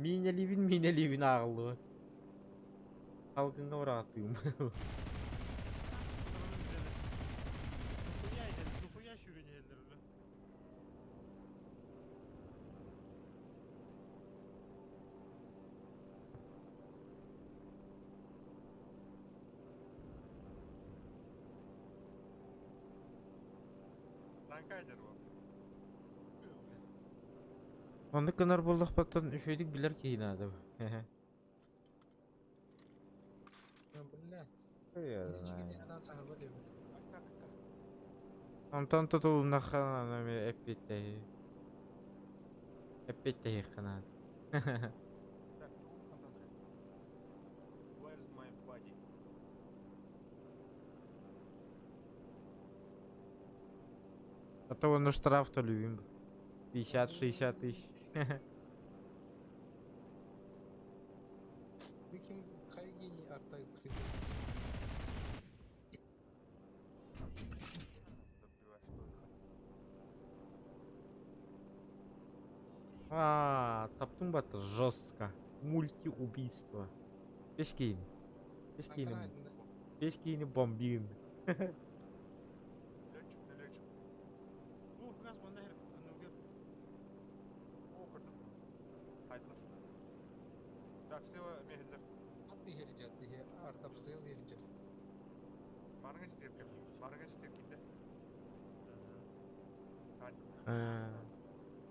Миинэлиибин миинэлиибин ааҕыллыбат. Халгыҥҥа быраҕаттыым. Дохуя иһэр, дохуя сүүрэн иһэллэр үлэ. Танка дер вот. Блядь. Оннук гынар буоллахпыттан үчүгэйдик билэр киһи наада. Бля, Так, так, так. Онтон тутулуннахха эмиэ эппиэттэһи. Эппиэттэһиэххэ наада. Так, тугу хантан Where's my body? А то на штраф-то любим. 50-60 тысяч. Каким хайгений артай Добиваешь только. А, таптың баты жестко. Мультиубийство. Беш киһини. Беш киһини. Беш киһини бомбиын. Летчик, не летчик. Бу фугас манна иһэр анныгар. О, көрдүм. Хайдылар. Так, слева мехеллер. Артобстрел ерджет. Барыңа жетер кел. Барыңа жетер килде.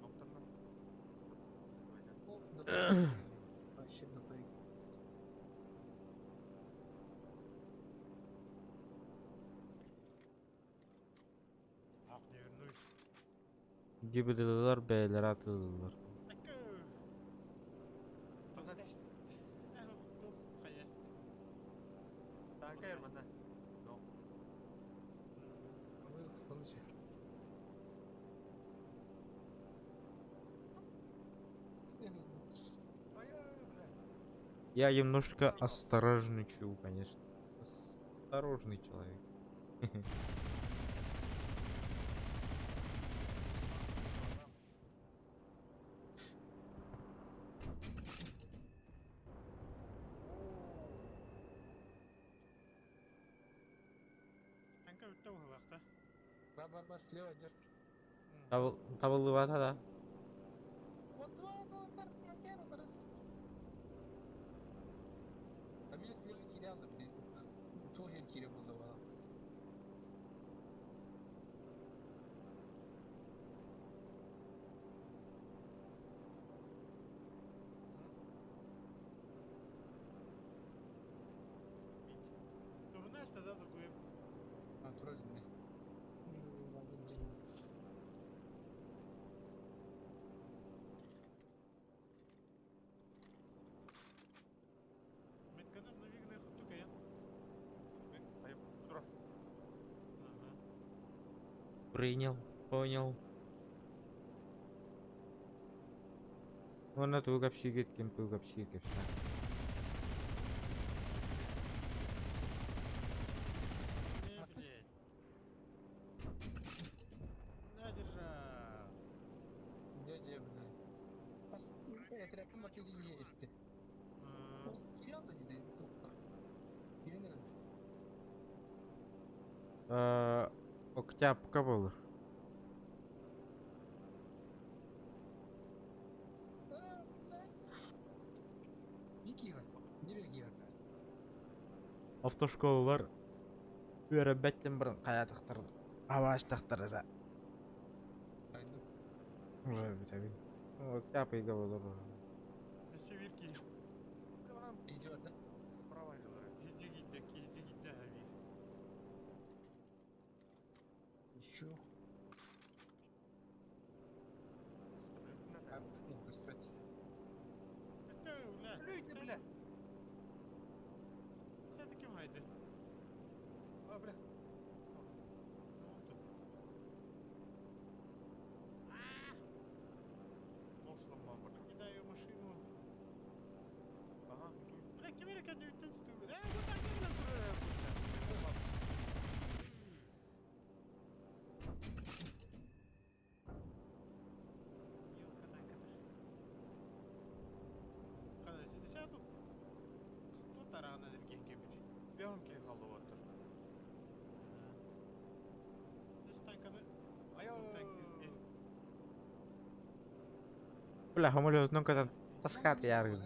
Ноктаннан. Вообще дохуя. Ах, не вернусь. ГИБДДлар бэйэлэрэ атыылыыллар. Акка. Тух тест. Тух хаяст. Танка ермана. Но. Вы получи. Ай-яй, бля. Я немножко осторожничаю, конечно. Осторожный человек. Танка бүттэ быһыылаах да. Бар бар бар слева дер. Табыл табыллыбата да. Вот два два бар бар бар. А меня слева кирял да блин. Тоже киря был давал. Добрына стада докуем. Натурально. Метканам навигны хутту каян. Айып, тура. Ага. Принял, понял. Уонна тугу кэпсиигит, ким тугу кэпсиир кэпсээн. Не, блядь. На, держал. Дядя, блин. Тряпка есть. А, Кирял да дейді. Кирин Э, Октябка буолар. Викира. Не Викира. Автошколалар үөрэммэттэн баран хайаатахтар абаастахтарара. Айдым. Уже бүтэбин. Октябрь ыйга буолар. Өссө биир киһи. Идет, да? Справа жылары. Киһи киирдэ, киһи киирдэ биир. Еще. Стрелять А, ну, кстати. Это, бля. Люди, бля. Сен ким хайды? А, бля. Ne oldu? Тошлам бар. Кидаю машину. Ага, тут. Бля, ким эрэ кэнниттэн сытылыр. Э, бу танкынан турар бу. Елка танката. Қана сен тут тут тарағынан эрген кебит. Беон ки халды оттыр. Эс танканы Айо. Бля, самолетунан көтөн таскаат яргын.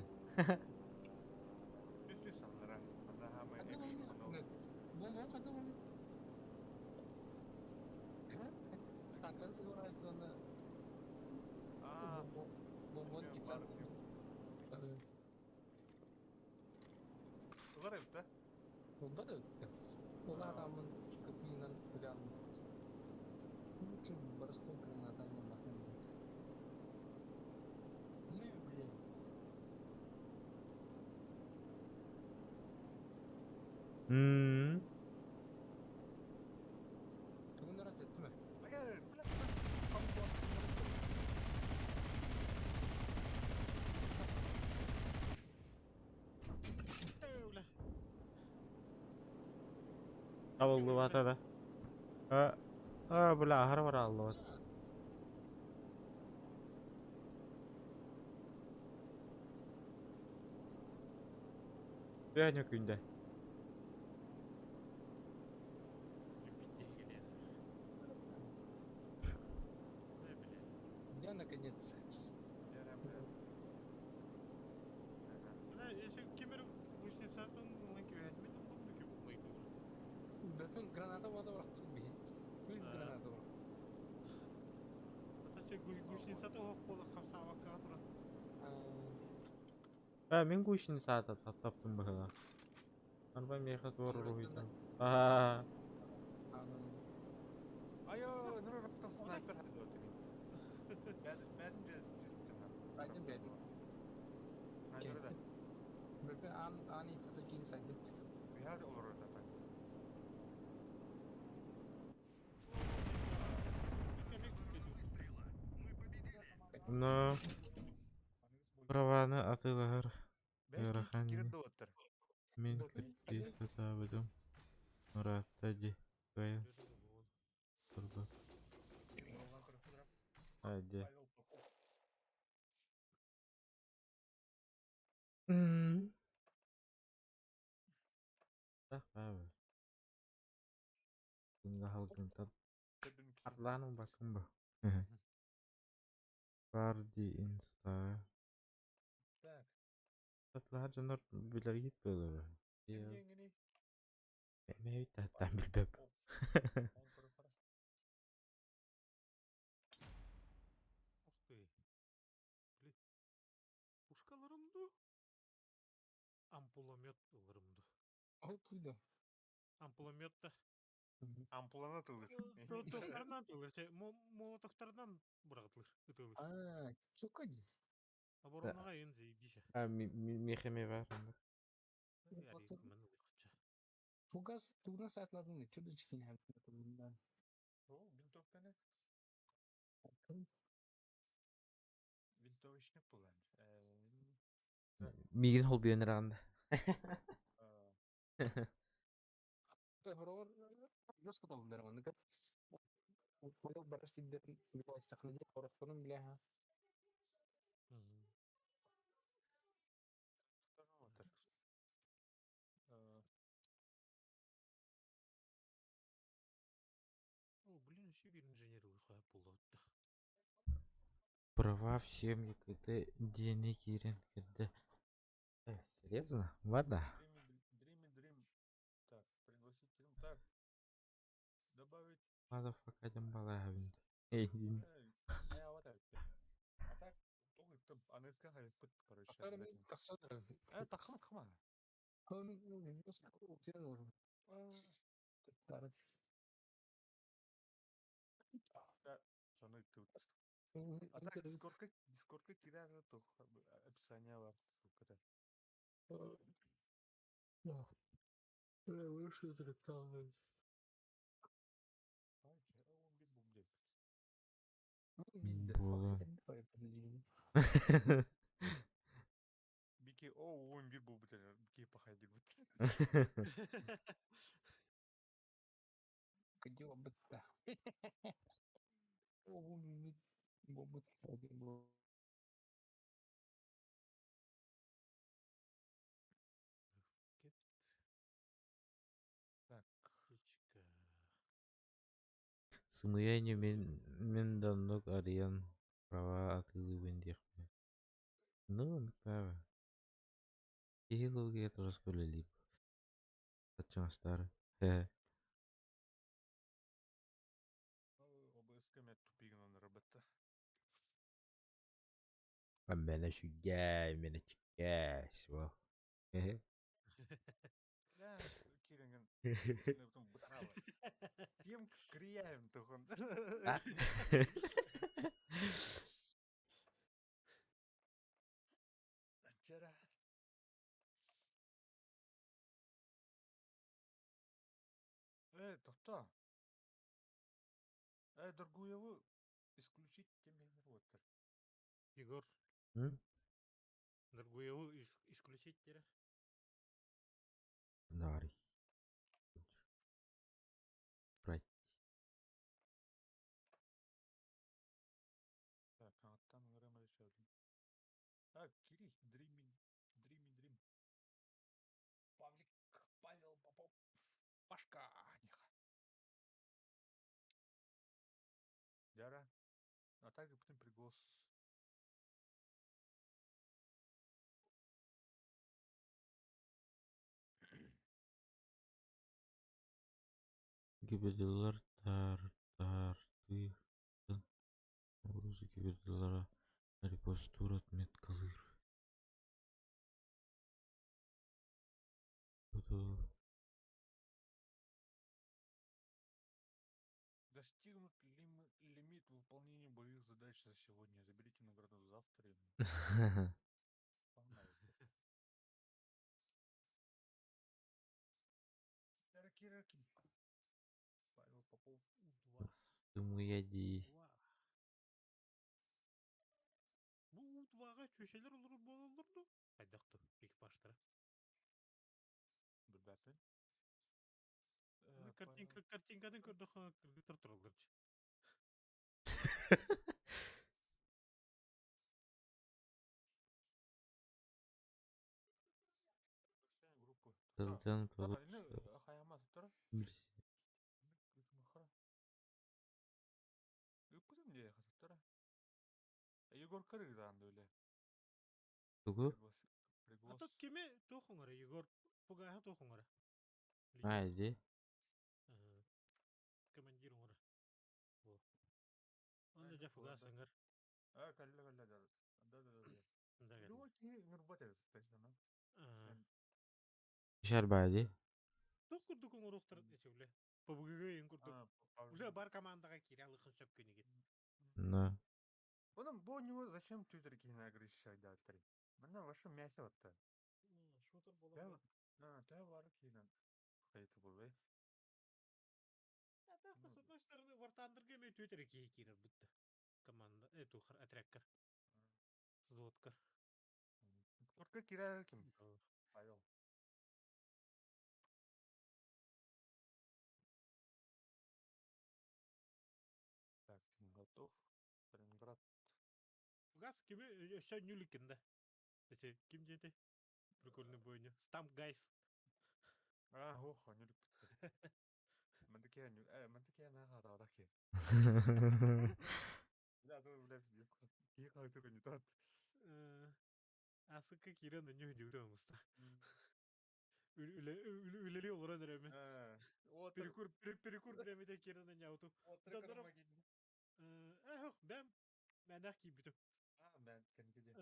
Түс түс аллара. Анда хамай экшн. Бомбон қайда оны? Танканы сығырайсыз оны. А, Бомбон Мен китсан. барып Ылар эбит да? Онда да өтті. Ол адамын копиынан білем. Лучше простой гранатами махнуть. Не, блин. Мм. Тугунара теттimi? Бля, бля. Хамбон. Э, бля. Табыллыбата да. А, а, бля, аһар бар аллыбат. Бөөнө күндэ. Битте келеді. Э, бля. Я наконец. Бля, бля. Бля, если кемер гусеницатын ылан кебет, мен умдум ки бумай бу. Бөпен граната вода бырақтым бе. Үз А. граната бар. Ата се гусеницаты хоқ бола хамсабакка тура. А, мин гусеница таптым быһыла. Арба меха туор руһуйтан. Аа, Айо, нур рапта снайпер хады оттыр. Бәд, бәдин же Бәдин, бәдин. Снайпер да. Бөпен ан ан итата кин сайдым. Бихар олор да так. Но праваны атылар. Бәс Ыарахан кирет ини. да оттыр. Мин Бөпен күттүү сатаабытым. Ыраатта дии. Кыайан турбат. Айде. Мм. Так, баабы. Халгынтан Тебин киһи. Арлаан ылбаккын бу. Баар дии инста. Так, Татлаһар дьоннор билэргит буолуо. ким диэҥҥиний? Эмээбит таһыттаан Павел билбэп. Попов. Он көрө-көрө. Ух ты. Блин. Пушкаларым ду? Ампуломет ыларым ду. Ол туйда. Ампуломет да. Ампулана тылыр. Молотовтарынан тылыр. Молотовтарынан быраҕытылыр. Ытылыр. А, чука ди. Оборонаҕа ин заебись. А миэхэ эмиэ баар оннук. Фугас тугунан саатладың чудо чикин хәбитен. О, винтовканы. Винтовочный план. Миигин холбуйан ыраҕында. Хороор жестко табылдар оннук. Ол бар сиддерин билээстэхне хорохторун билээха. Отыр. О, блин, еще бир инженер выхуя булуотта. Права всем ЕКТ диэни киирэн кэллэ. Серьезно? Ладно. Dreamy, Dreamy Dream. Так, пригласить Dream. Так. Добавить. Motherfucker диэн балааһабын. Эй, дин. Эй, а вот это. А так, тугу аныска хайпыт, короче, Ахтар обязательно. тахсадыр. Тахма, тахма. Соны тут. А так, Дискордка, Дискордка кирәге тух, описание бар, ссылкада. Ай, он бит бум деп. Буолан. Бики, о, он бит бу бит, бики пахайдик бит. Где бытта? Бобут. Кет. Так, Птичка. Сымыйа ини мин да оннук арыйан права атыылыыбын диэхпин. Ну, оннук баара. Киһи логиката тоска үлэлиир. Аччаҥастаары. Ээ. ОБС-ка мет тупигынан работа. Мэнэ сүгэй, мэнэ чиккээс, бол. Ээ. Да, киренген, потом бытарала. Тем крияем тухон. Вчера. Тохто. Доргуеву исключить тем вот. Егор, М? Доргуеву исключить теперь? Дарий. Брать. Так, аттан ыңырым решил. Так, Кири, Дримми, Дримми, Дрим. Павлик, Павел Попов. Пашка, неха. Яра. А также потом приглас. ГИБДДлар тар тартыы угрозы ГИБДДлара репостуур отметкалыыр. Буду Достигнут лимит выполнения боевых задач за сегодня. Заберите награду завтра. Погнали. Раки-раки. Павел Попов. У-2. Сымыйа дии. У-2. Бу У-2-ға чөшелер олорор буолаллар ду? Хайдах экипажтара. Билбэппин. Картинка, картинкадан көрдөхө кыргыттар тураллар. Группы. Сылдьан Егор Кырыгдаан да үлэ. Тугу? Приглас. А то кими туох оҥоро Егор Пугаһа туох оҥоро? А, иди. Командир оҥоро. Онно дьэ Фугас ыҥыр. А, кэллэ кэллэ да. Да да да. Любой киһи ыҥырбат эбит, точно. Шарбаа дии. Туох курдук оҥоруохтарын эчэглэ. ПБГ ыйын курдук. Уже бар командаҕа киирэ алыхын сөп күнүгүт. Ну. Потом бу у него зачем Твиттер киһини агрессия Манна ваше мясо вот Шутер буолар. Төһө бары киирэн хайыты буолуй? А так, с одной стороны, War Thunder'га эмиэ Твиттере киһи киирэр бытта. Команда, тухар отрядкар. Взводкар. Спортка киирэр ким? Павел. Так, готов. Сталинград. Газ кими өссө нүлүккин да. Эти ким диэти? Прикольный бойню. Стамп гайс. А, ох, нүлүк. Мандыке мандыке на хараара ки. Да, то бля пиздец. Кии хаһыты не тат. Асыкка киирэн өнньү хүдүгүтэ муста. Үлэли олорон эрэми. Перекур перекур биремите киирэн өнньауту. Э, бэм мэнэх киирбитим. А, бэн кэнкиде.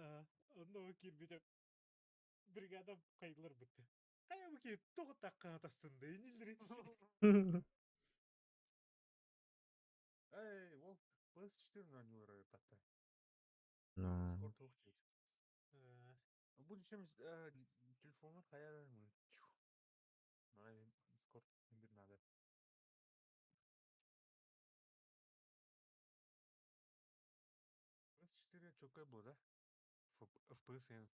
Онно киирбитим. Бригадам хайылар бытты. Хайа бу ки тоҕо такка тастында инилери. Эй, ол PS4 на него патта. Ну. Скоро тухчит. Будущем телефону хайа скоро бир надо. PS4 чокой был, да? FPS.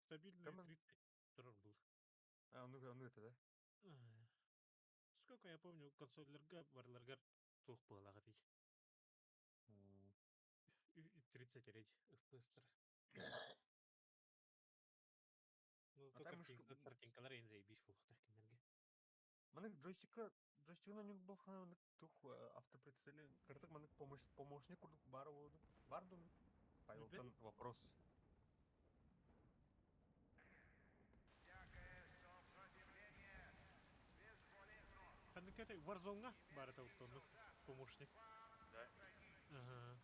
Стабильный 30 турар был. А, ну это, да? Сколько я помню, консольлерга барларгар туох буолаҕа дии. 30 эрэй FPS-тар. Ну, А там картинкалар эйн заебись буолуохтаах кинилэргэ. Манык джойстика джойстигынан ньук буолхана манык тух автоприцеле кырдык манык помощь помощник курдук баар буолду. Бар дуу? Павелтан вопрос. Ханнык это Warzone-га баар это оннук помощник. Да. Ага.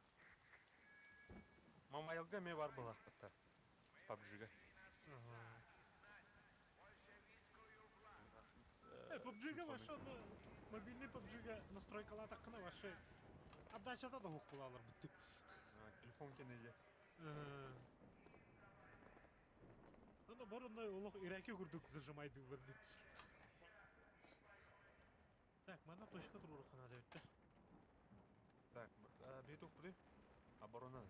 Мамайылга ме бар буолахпыттар. PUBG-га. Ага. PUBG-га вообще мобильный PUBG-га настройкалаатаххына вообще отдачата да суох буолалар бүттүк. Телефон кэнэйэ. Онно бар онно олох ираки курдук зажимайдыылар дии. Так, манна точка туруорухха наада эбит Так, бии туох Оборона.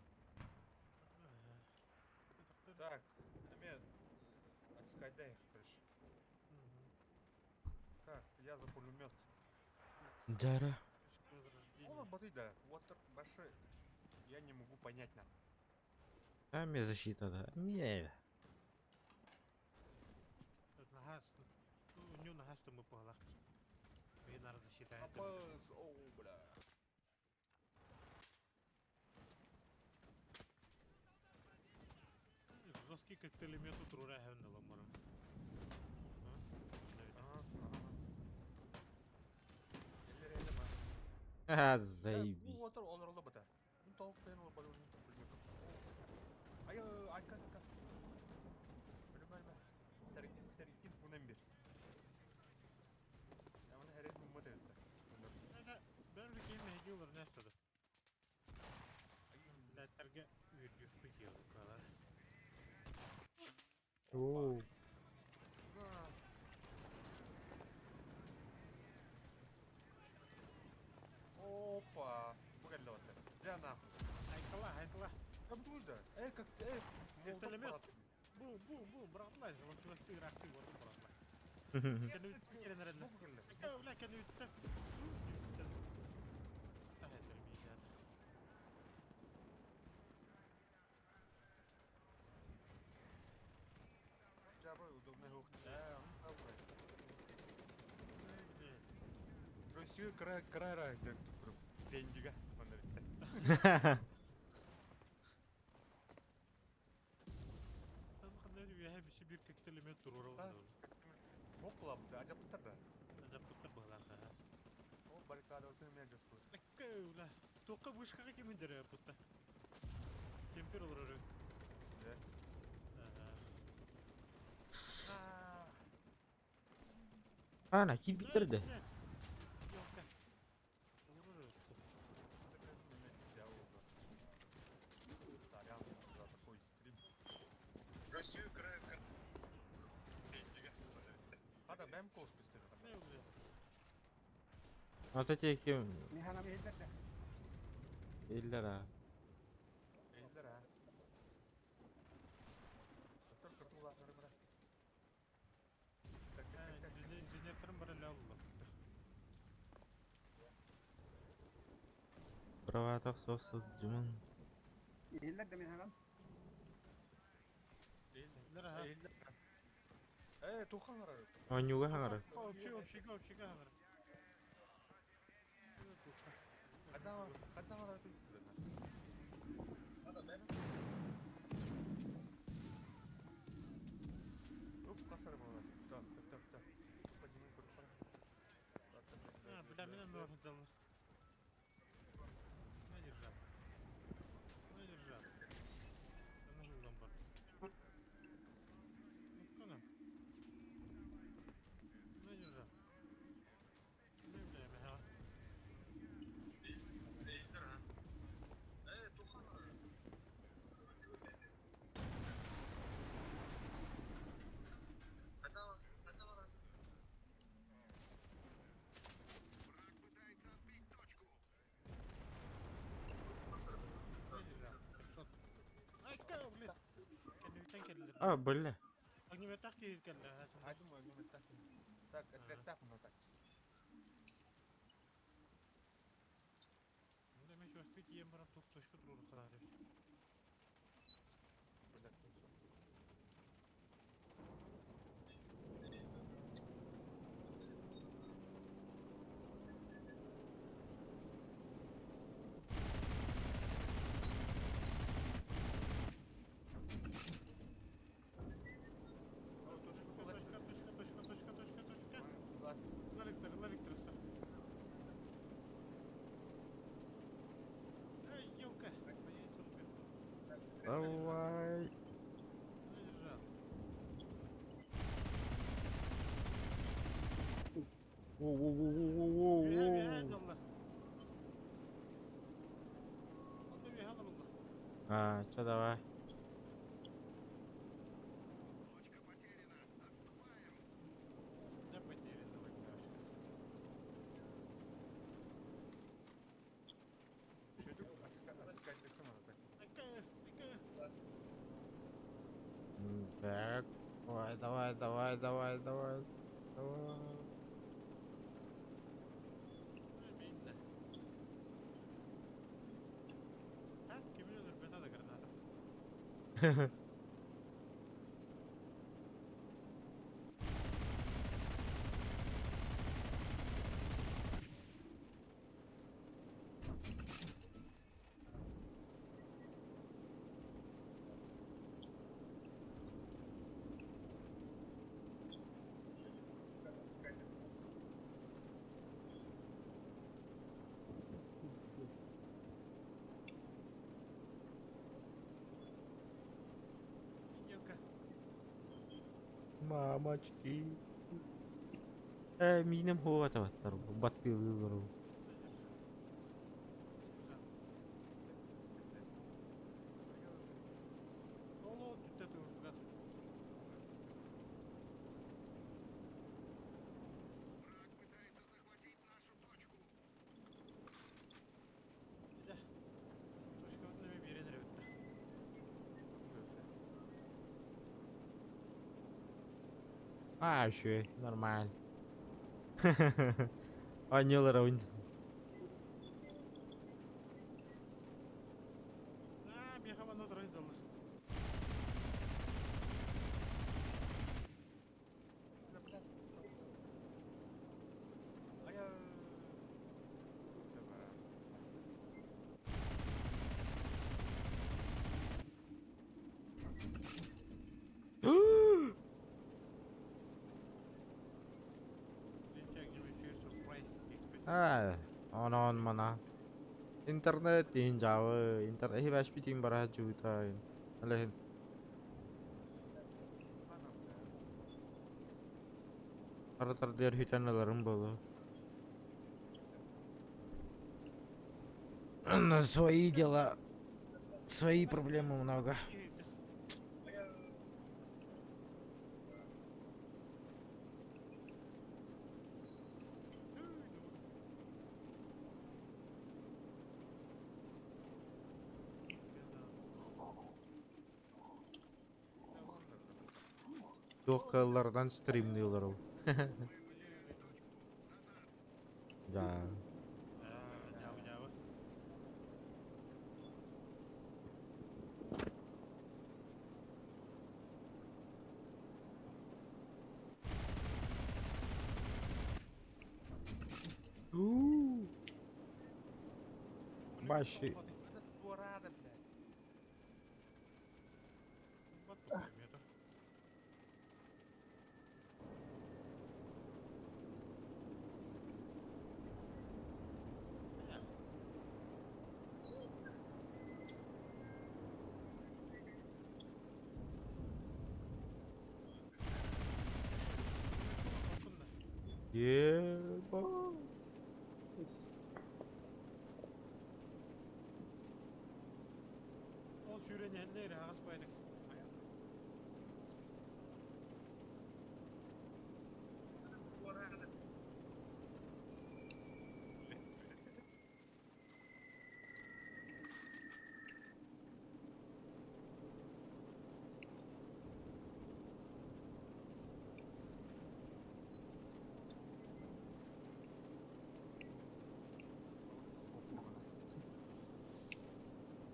Так, эме отскайдай их, короче. Так, я за пулемет. Дара. О, баты, да. Вот большой. Я не могу понять, на. А мне защита, да. Мне. Нахас. У него нахас мы погалахти. Винар защита. Апас, о, бля. Жесткий коктейлемет утрура хәвнело мором. Ага, ага. А, заебись. Отыр, олор бата. Толк пен ол пулемет. Ай, айка, айка. Өлүмө, өлүмө. Сәргин бунан бир. Яманы хәрәк мумма дәвитте. Ben bir kez mehdi nästada. Ләтәргә үргү калар. Оо. Опа! Бу кэллэ бата. Дьэ нахуй. Айкала, айкала. Кабдулда. Эй, как эй, Вертолет. Бум, бум, бум, братлай, вот чувасты рахты, вот братлай. Кәне үттә кәрәнәрәнне. Бля, кәне үттә. Та хәтлер мияд. Жабы удобный хук. Э, он правый. Джойстик кыра кыра деп туруп. Дендига манна битте. Пулемет туруора Бокулабыт, ажаппыттар да. Ажаппыттар быһалаах. Ол баррикадабытын эмиэ ажаппыт. Эккэ, Туохха вышкаҕа киминдэрэ путта. Кемпер олорор. Дьэ. Ана, киирбиттэр да. За такой стрим. Хата бэм коспистер. Ата ким Иллер а. Эйлер а. Доктор кыртулаах бара. Так, так, так, так. Инженертерин бар эле алла. Праватах сос дьумун. Иллер а. Эйлер. Э, тухан арар. Онюга хаңара. Общий, общий, общий хаңар. Хата хата арар. Уф, касар була. Так, так, так, так. Подними курфара. А, бля, меня норм дал. На держал. На держал. На ломбард. Ну, кана. На держал. Не бля, бля. На держал. Хедшот. Ай, ка, блин. Кэнниттэн кэллилэр. А, бля. Огнеметах киир кэллэ. Хадым огнемет. Так, это ну так. Ну, мен чувствую, тием барап тух точка туру харары. Бля, Точка, точка, точка, точка, точка, точка. Лаликтер, лаликтер, все. Эй, елка, по яйцам сверху. Давай. Держал. Воу-воу-воу-воу-воу-воу. А, чё давай. Да потеряна, возьмешь. Так, давай, давай, давай, давай, давай. Давай. Елка. Мамочки. Минем хуата баттар. Баттылы. Оло түттэ тылгар. Да. Точка вот нами берен ребята. А, еще нормально. Онюлар ойн. А, меха ванна тройдалар. Аа, онон мана. Интернет иһин дьаабы, интер эһи бара сылдьыбыта. Ол иһин хара тардыар бүтэн ыларым буолуо. На свои дела, свои проблемы много. Туох кыалларынан стримныылар ол. Да. Дьаабы дьаабы. У. Бащи. Это туорада, блядь. Вот пулемета. Еба. Ол сүүрэн иһэллэр аҕас байдык.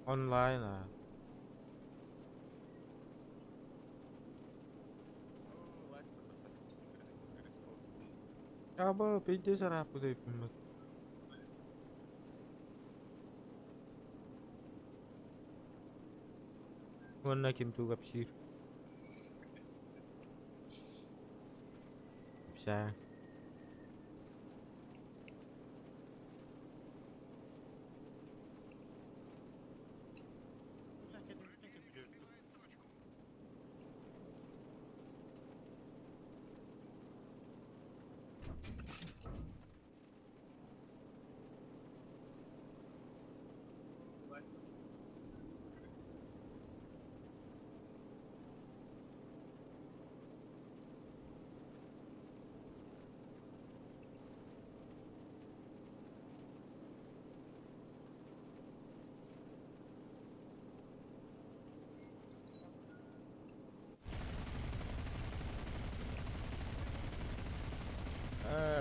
Онлайн а. Аба, пиздец араппыт өйпүммүт. Уонна ким тугу кэпсиир? Кэпсээ. Бля, кэннибиттэн кэпсиир.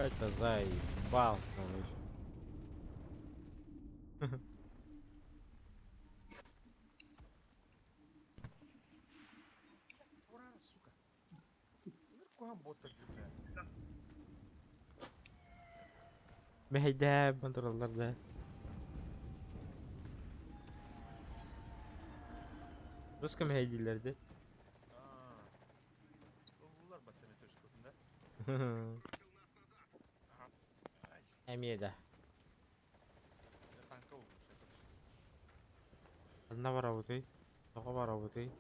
Это заебал, короче. Туорада, сука. Куһаҕан боттар, блядь. Мэһэйдээм тураллар да. Русском мэһэйдииллэр дии. Аа. Ыллылар баттан өтөшкөтүн да. Ай, Эмиэ да. я танка ыллым, короче. Ханна барабытый? Тоҕо барабытый?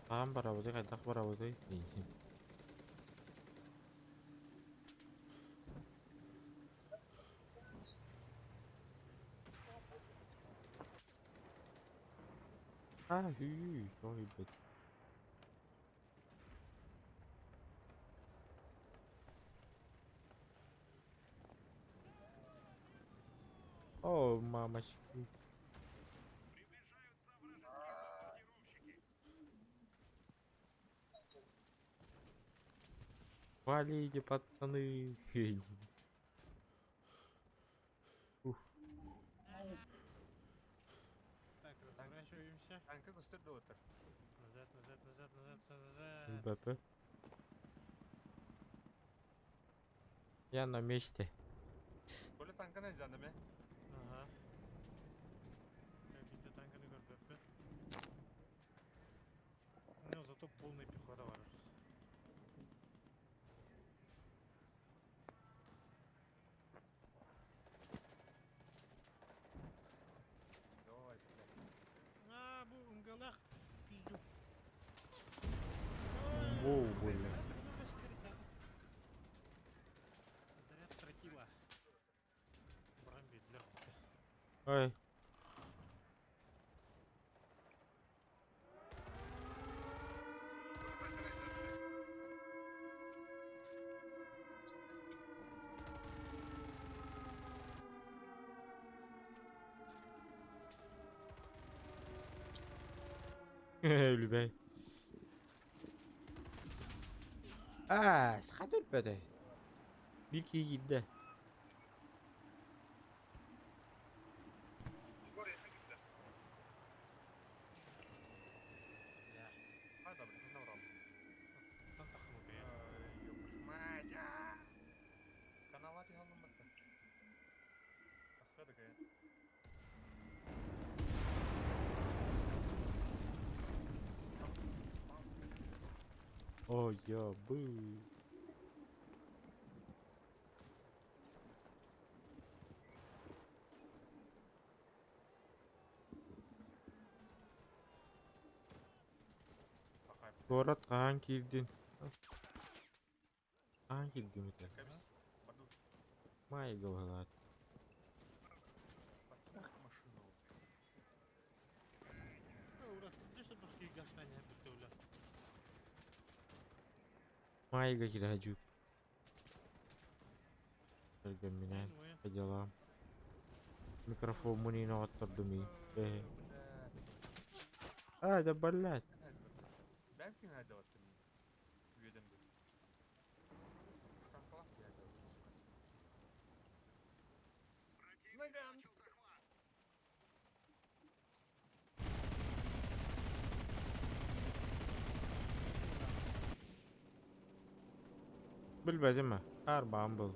Хаһан барабытый? Хайдах барабытый? Диэхин. А, hű, тоҕо билбэт. О, мамочки. Валите, пацаны. Ух. Так, разворачиваемся. Танка көстөр да отыр. Назад, назад, назад, назад, назад. Ребята. Я на месте. Коля танканы жанды ме? Ага. Биирдэ танканы көрбөппүн. Ну, зато полная пехота бар. буолла. Заряд тротила. Баран биэрдилэр. Ой. Үлүбэй. Аа, саха өлбөтөй. Биир киһи киирдэ. О, я бы. Куорат хаһан киирдин? Хаһан киирдим этэ? Маайга баһылаат. Маайга киирэ дьүүк. Кэргэмминээн по делам. Микрофоммун иин оҕоттордум ии. А, да блядь. Билбэтим ээ, хаарбаҕым буолуо.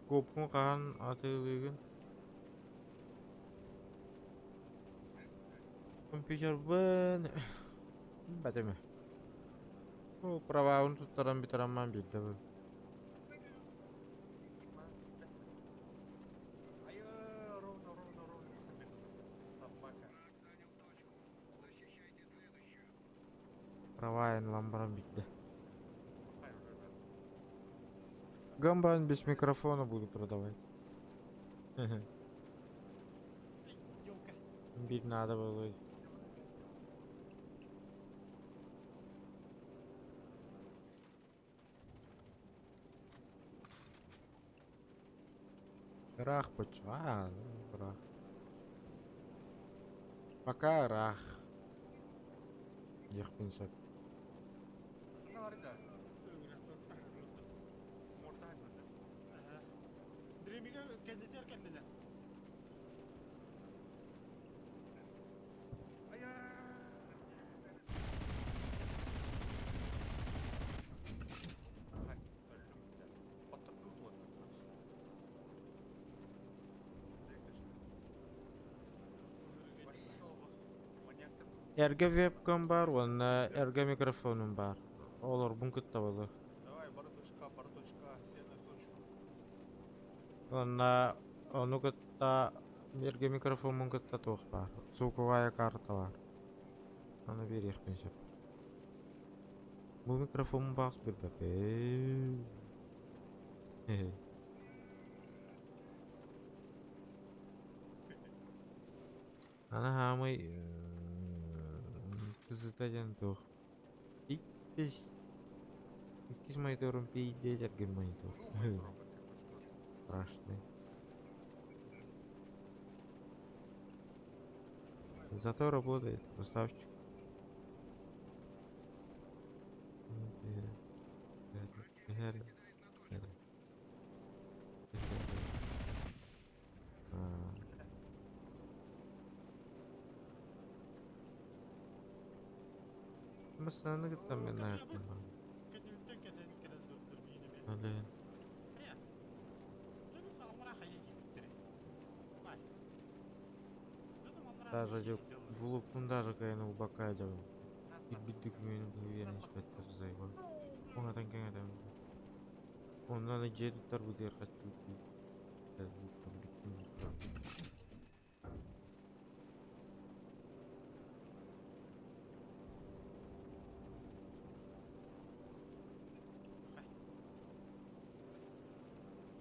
Куоппун хаһан атыылыыгын? Компьютербын билбэтим ээ. Ол правабын туттаран бүтэрэн биирдэ бу. Права ылан баран бүттэ. Гамбан без микрофона буду продавать. Бить надо было. Ыраах боччо, ыраах. Пока ыраах диэхпин сөп. Эргэ вебкам баар уонна эргэ микрофонум баар. Олорбун кытта буолуо. Уонна ону кытта эргэ микрофоммун кытта туох баар. Звуковая карта баар. Аны биэриэхпин сөп. Бу микрофон баас билбэппин. Аны хаамый кызыта диэн туох иккис иккис мониторум пиздец эргин монитор страшный. Зато работает, красавчик. Масаны кытта мен Блин. Даже влупун даже кайын убакка дьабын. Кирбит документ уверен инспектор заебал. Оҥатан кэҥэтэн. Онно дьиэ туттарбытыгар хаччы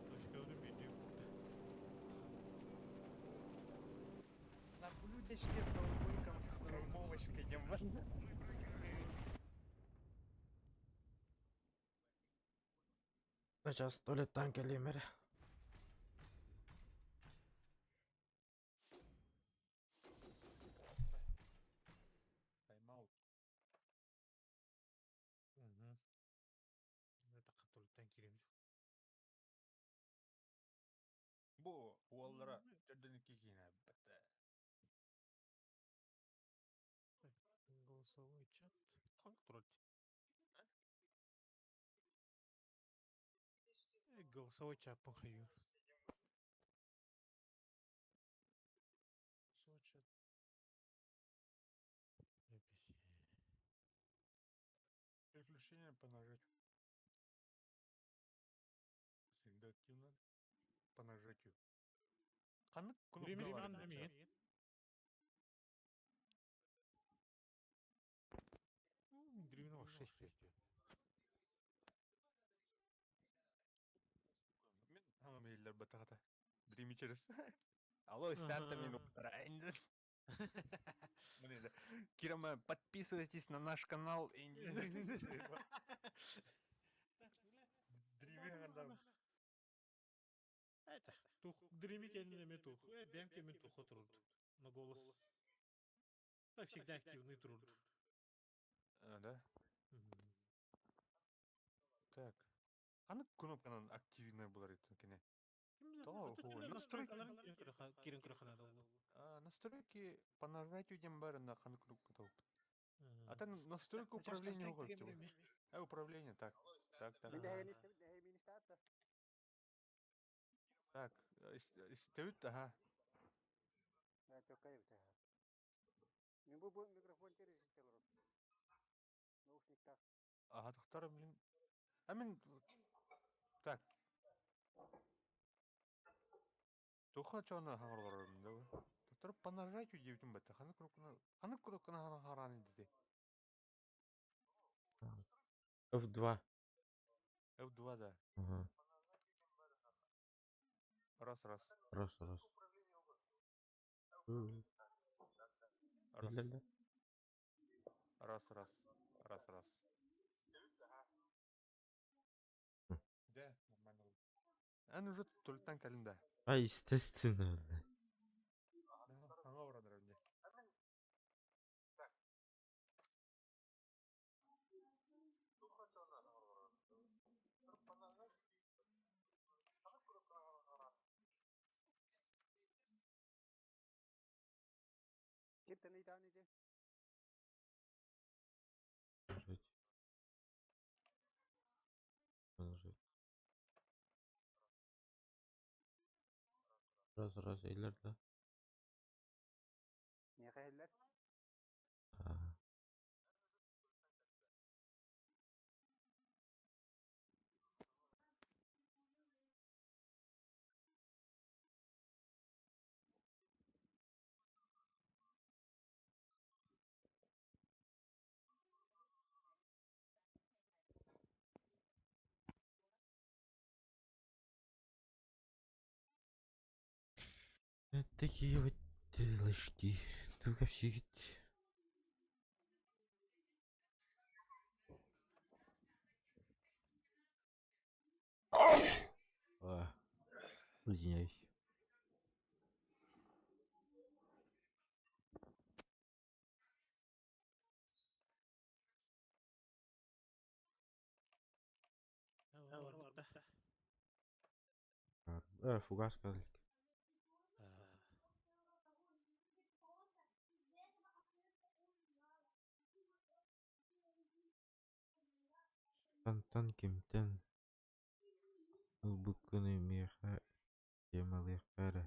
Точкаларын биирдии курда. На блюдечке с голубой каймовочкой дем. Сейчас туалеттан кэлиэм эрэ. Тайм-аут. Угу. Это туалеттан киирэн. Бу уоллара төрдөн икки киинэ бэтэ. Голосовой чат. Ханк турар. Голосовой чат похаю. Голосовой чат. Записи. Переключение по нажатию. Всегда активно. По нажатию. Ханнык кнопка Время бар ан эбит эмиэ. Древнего 6 лет. Мин хаҥам иһиллэр батаҕата. Dreamy через. Алло, старта минут. Кирама, подписывайтесь на наш канал. Dreamy хаҥардаҕым. Это, тух, Dreamy кэннин эмэ тух, бэм кэмин туха турурду. На голос. Так всегда активный турурду. А, да? Так. Ханнык кнопканан активный булар итин кини? Настройки. Кирин көрөхана да. Настройки по нажатию диэн баар на ханнык кнопка толпут. А там настройка управления угар типа. А управление так. Так, так. Так, истэбит, ага. Бу микрофон через наушниктах. Ага, тохтор, блин. А мин так. Туха чона хаҥар да. Тохтор по нажатию диэбитим бэтэ. Ханнык кнопканы ханнык кнопканы харааны диди. F2. F2 да. Ага. Раз, раз. Раз, раз. Раз. Ля-ля. Раз, раз. Раз, раз. Да, нормально. Эн уже туалеттан кэлин да. А, естественно. Аңа баранар önce. Киптен итаните. Нажать. Нажать. Раз, раз, eller да. Не хәлләр? А. Вот такие вот делишки. Туга сигит. А, извиняюсь. Барбыта. А, фугас калик. Тантан кимтэн ылбыккыны миэхэ темалыахха эрэ,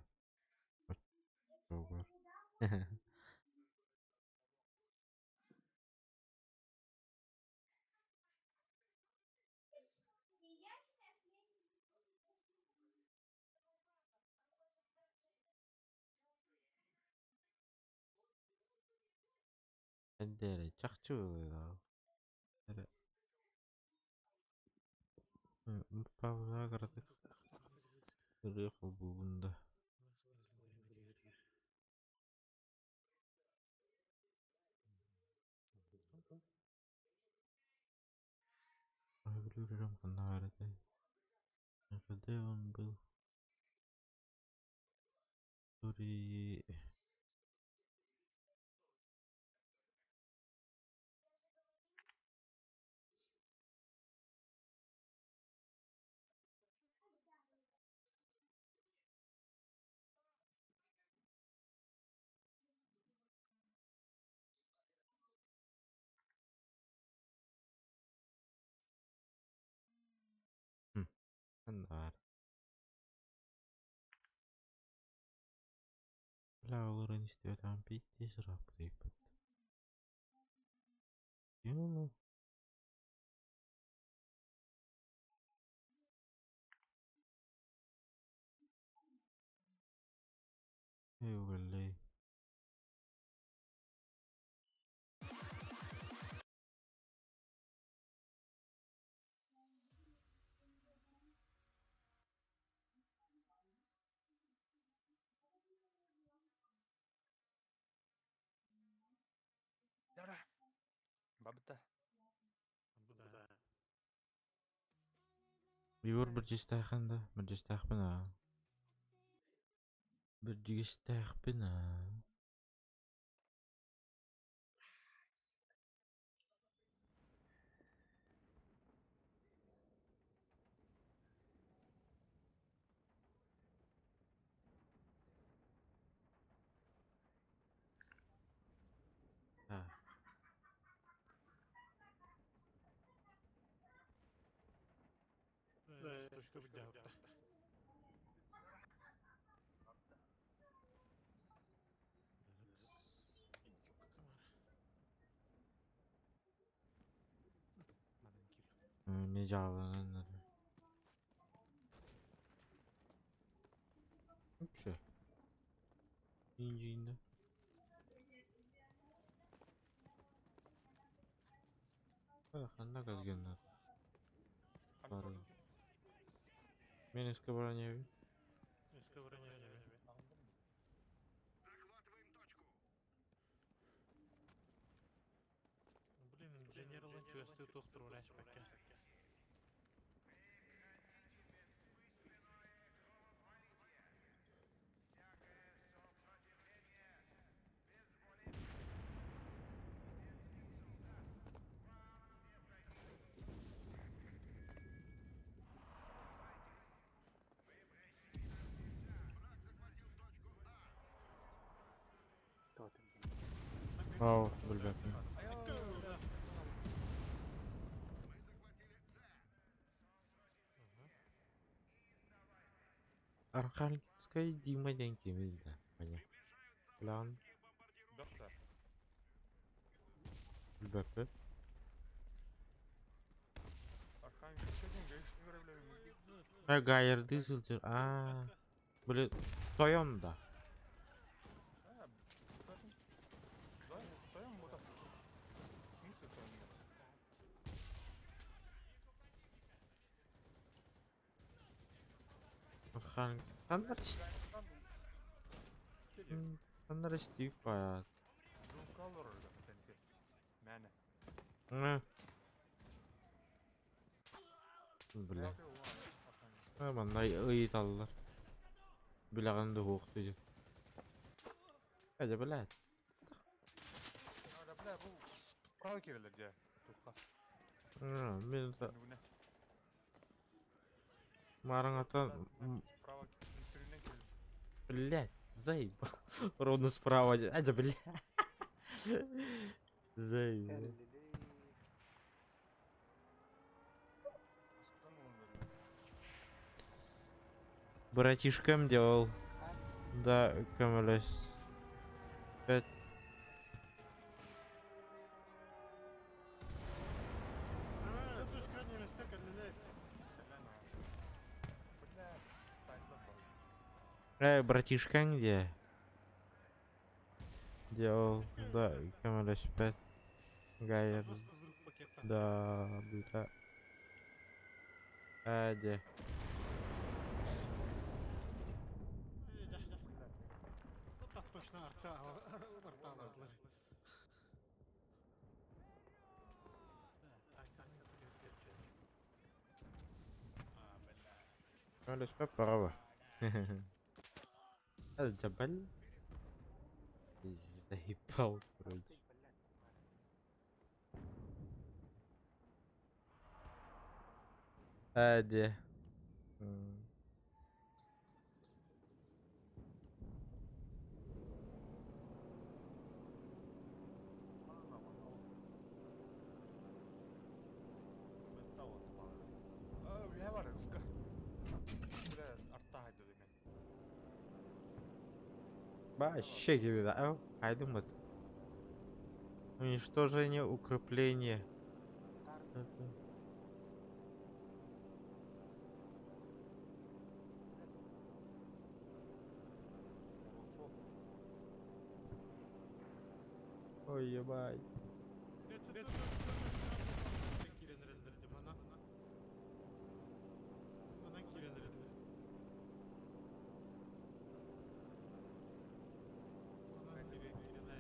оччоҕор Эрэ чахчы быһыылаах. Эрэ Павла кыратык ырыа холбуубун да. Сөбүлүүрүм ханна баар этэй? Где он был? Который Ханна баар? Бля, олорон истибэтэҕим пиздец ырааппытыйбыт. Ну. Эй, Яра. Бабыта. Бу да. Егор бирдьистээххин да? Бирдьистээхпин аа. Бирдьигистээхпин аа. Аа. Точка быдьаабыта. Эмиэ дьааланан Вообще. Инжинда. Ханна казгеннар. Бары. Мен эске броня. Эске броня. Блин, инженерлын чуэсты тохтур ураспакка. Ау, билбэппин. Архангельскай Дима диэн кимий да? Маня. План Доктор. билбэппин. Архангельскай диэн гаишник көрөблөр. Ха гаердыы сылдьар. Аа. Били тойон да. А, бутатын. Да, тойон бута. В смысле тойон нет? Архангельскай. Ханнар Ханнар истиик баат. Рукалор тенти. Мәне. Бля. А манна ыйыталлар. Билэҕин да суох диэн. Эдэ блядь. Да, бля, бу справа кирелер дьэ. Туха. Мин Нүгүнэ. Мараҥатан Справа сүрүнэн кэлин. Блядь, заебал. Ровно справа. Эдэ, бля. Заебал. Братишкам делал. Да, көмөлөс. Пэт. Точка неместе кэллилэр. Бля, тайна был. Э, братишкаҥ где? Делал, да, көмөлөспөт. Гайер. Жестко взрыв пакета. Да, бля. Эди. Э, да. Ну так точно арта арталадылар. Öyle şey para الجبل. Заебал, короче. Hadi. Вообще gibi да. Haydi Уничтожение укрепления. Это- Ой, ебать.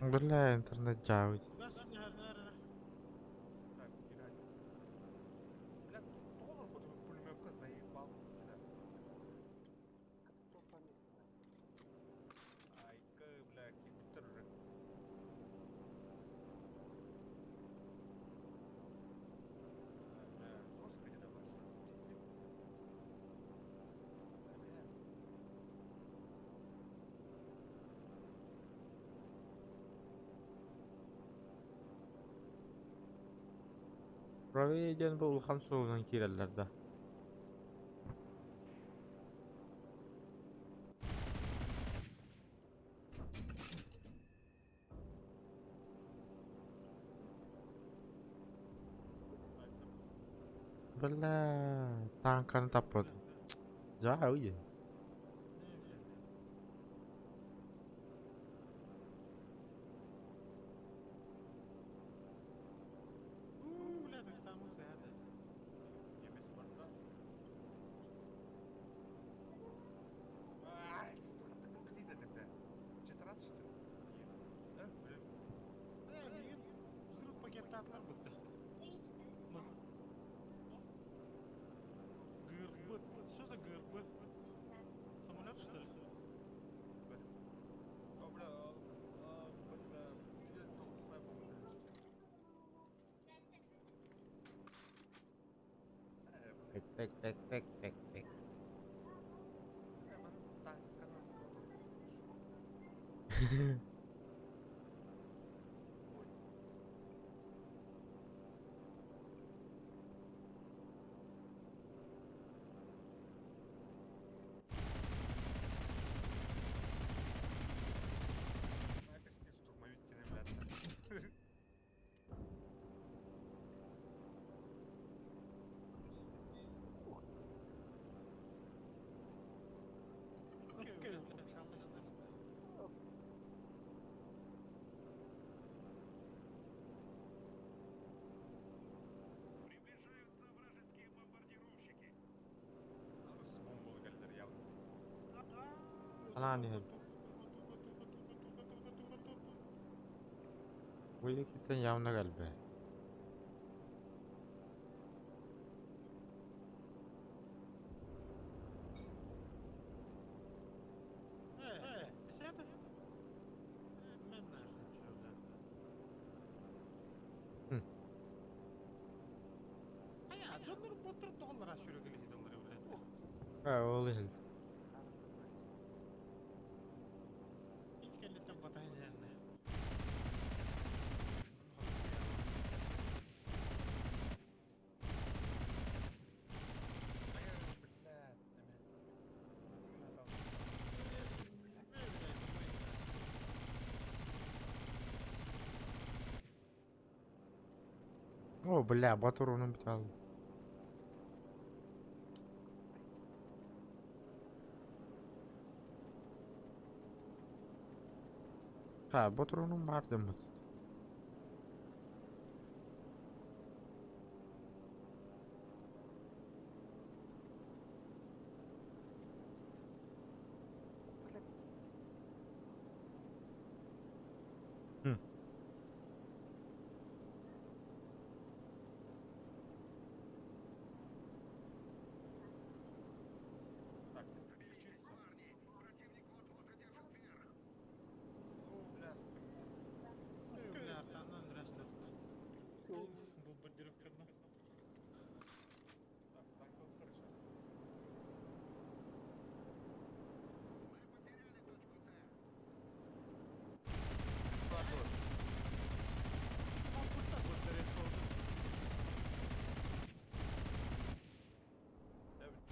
Бля, интернет жабыть. Проведен был улахан суолунан киирэллэр да. Бля, танканы таппатым. Жаа уйа. Что за ГРБ? Самолет, что ли? Тек тек тек тек тек тек. Анаан Вылетит явно гальбе. Ол иһин. О, бля, батурунун бүтэ. Ха, батурунун бар деммит. Командировканна. Так, так вот хорошо. Путтан вот респаун. Я ведь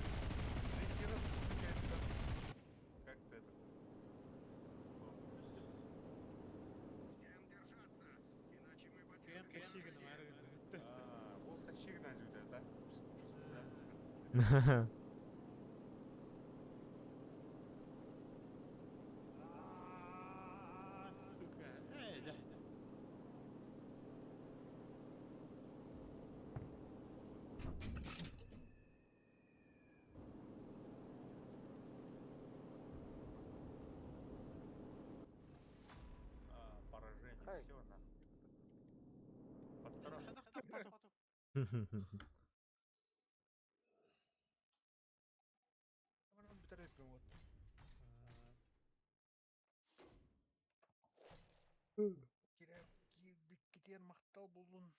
ты хера какая-то. Как ты это? Кыйан тащигин мары. А, вот тащигин ажыда, да? Сука. Эй, да. А, поражение. Хай. Все, на. Подтарах. Вот. Кирер мақтал болдun.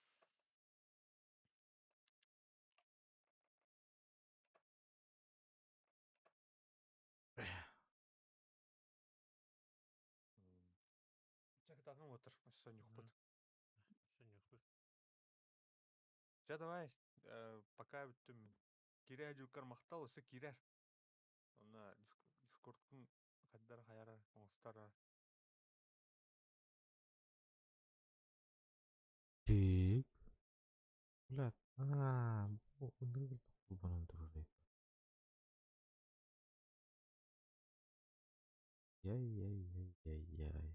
Чактаным отыр, Сонюх пыт. Сонюх. Ча давай, пока бүттім. Кирер жүкар мақтал, осы кирер. Онна дискордтың қаддар хаярар, оңыстарар. Так. Бля, а, бу ынырык кулбанан турар. Яй-яй-яй-яй-яй.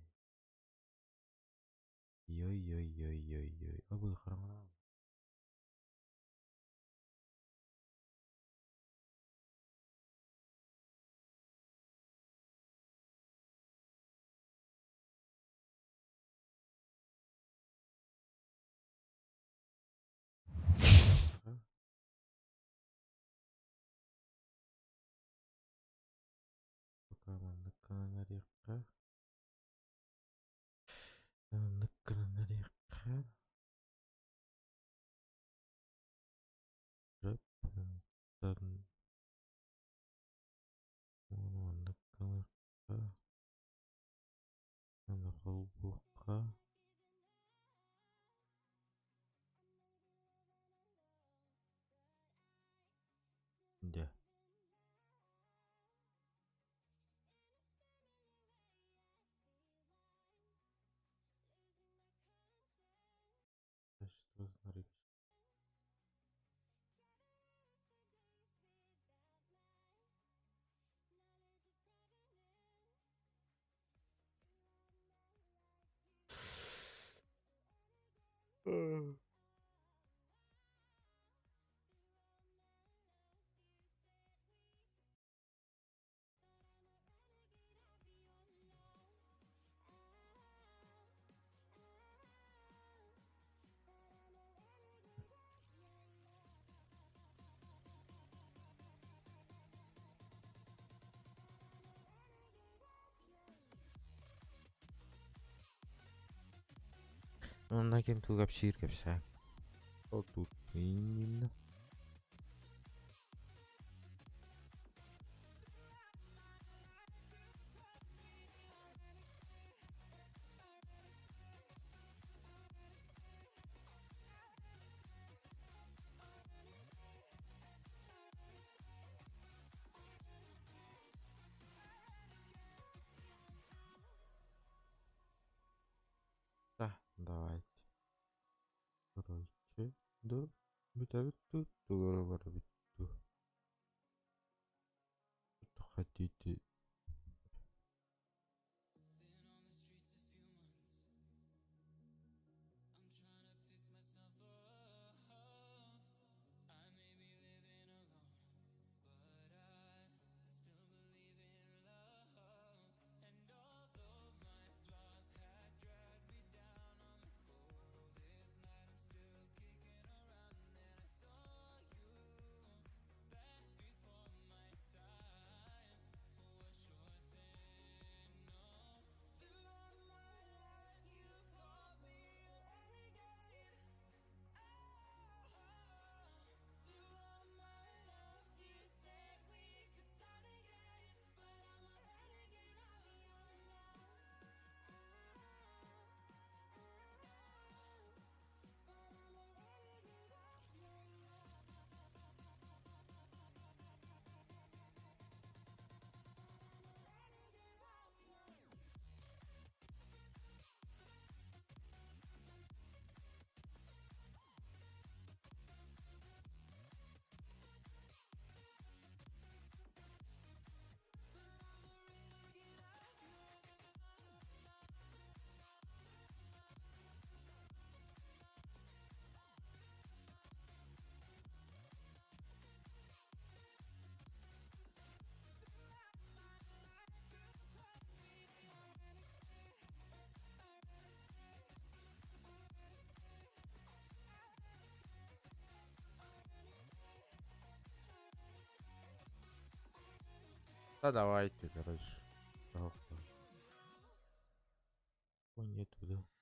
Йой-йой-йой-йой-йой. Абы хараңа. Пока манныкканарикка. Ныкканарикка. Рэп. Манныкканарикка. Холбукка. Да. Что смотреть? Онна кем тугап шир кепсә. О тут именно. Да, давайте. Короче, да, бүтә бит тугары бар бит. Хотите. Да давайте, короче. Нету, да?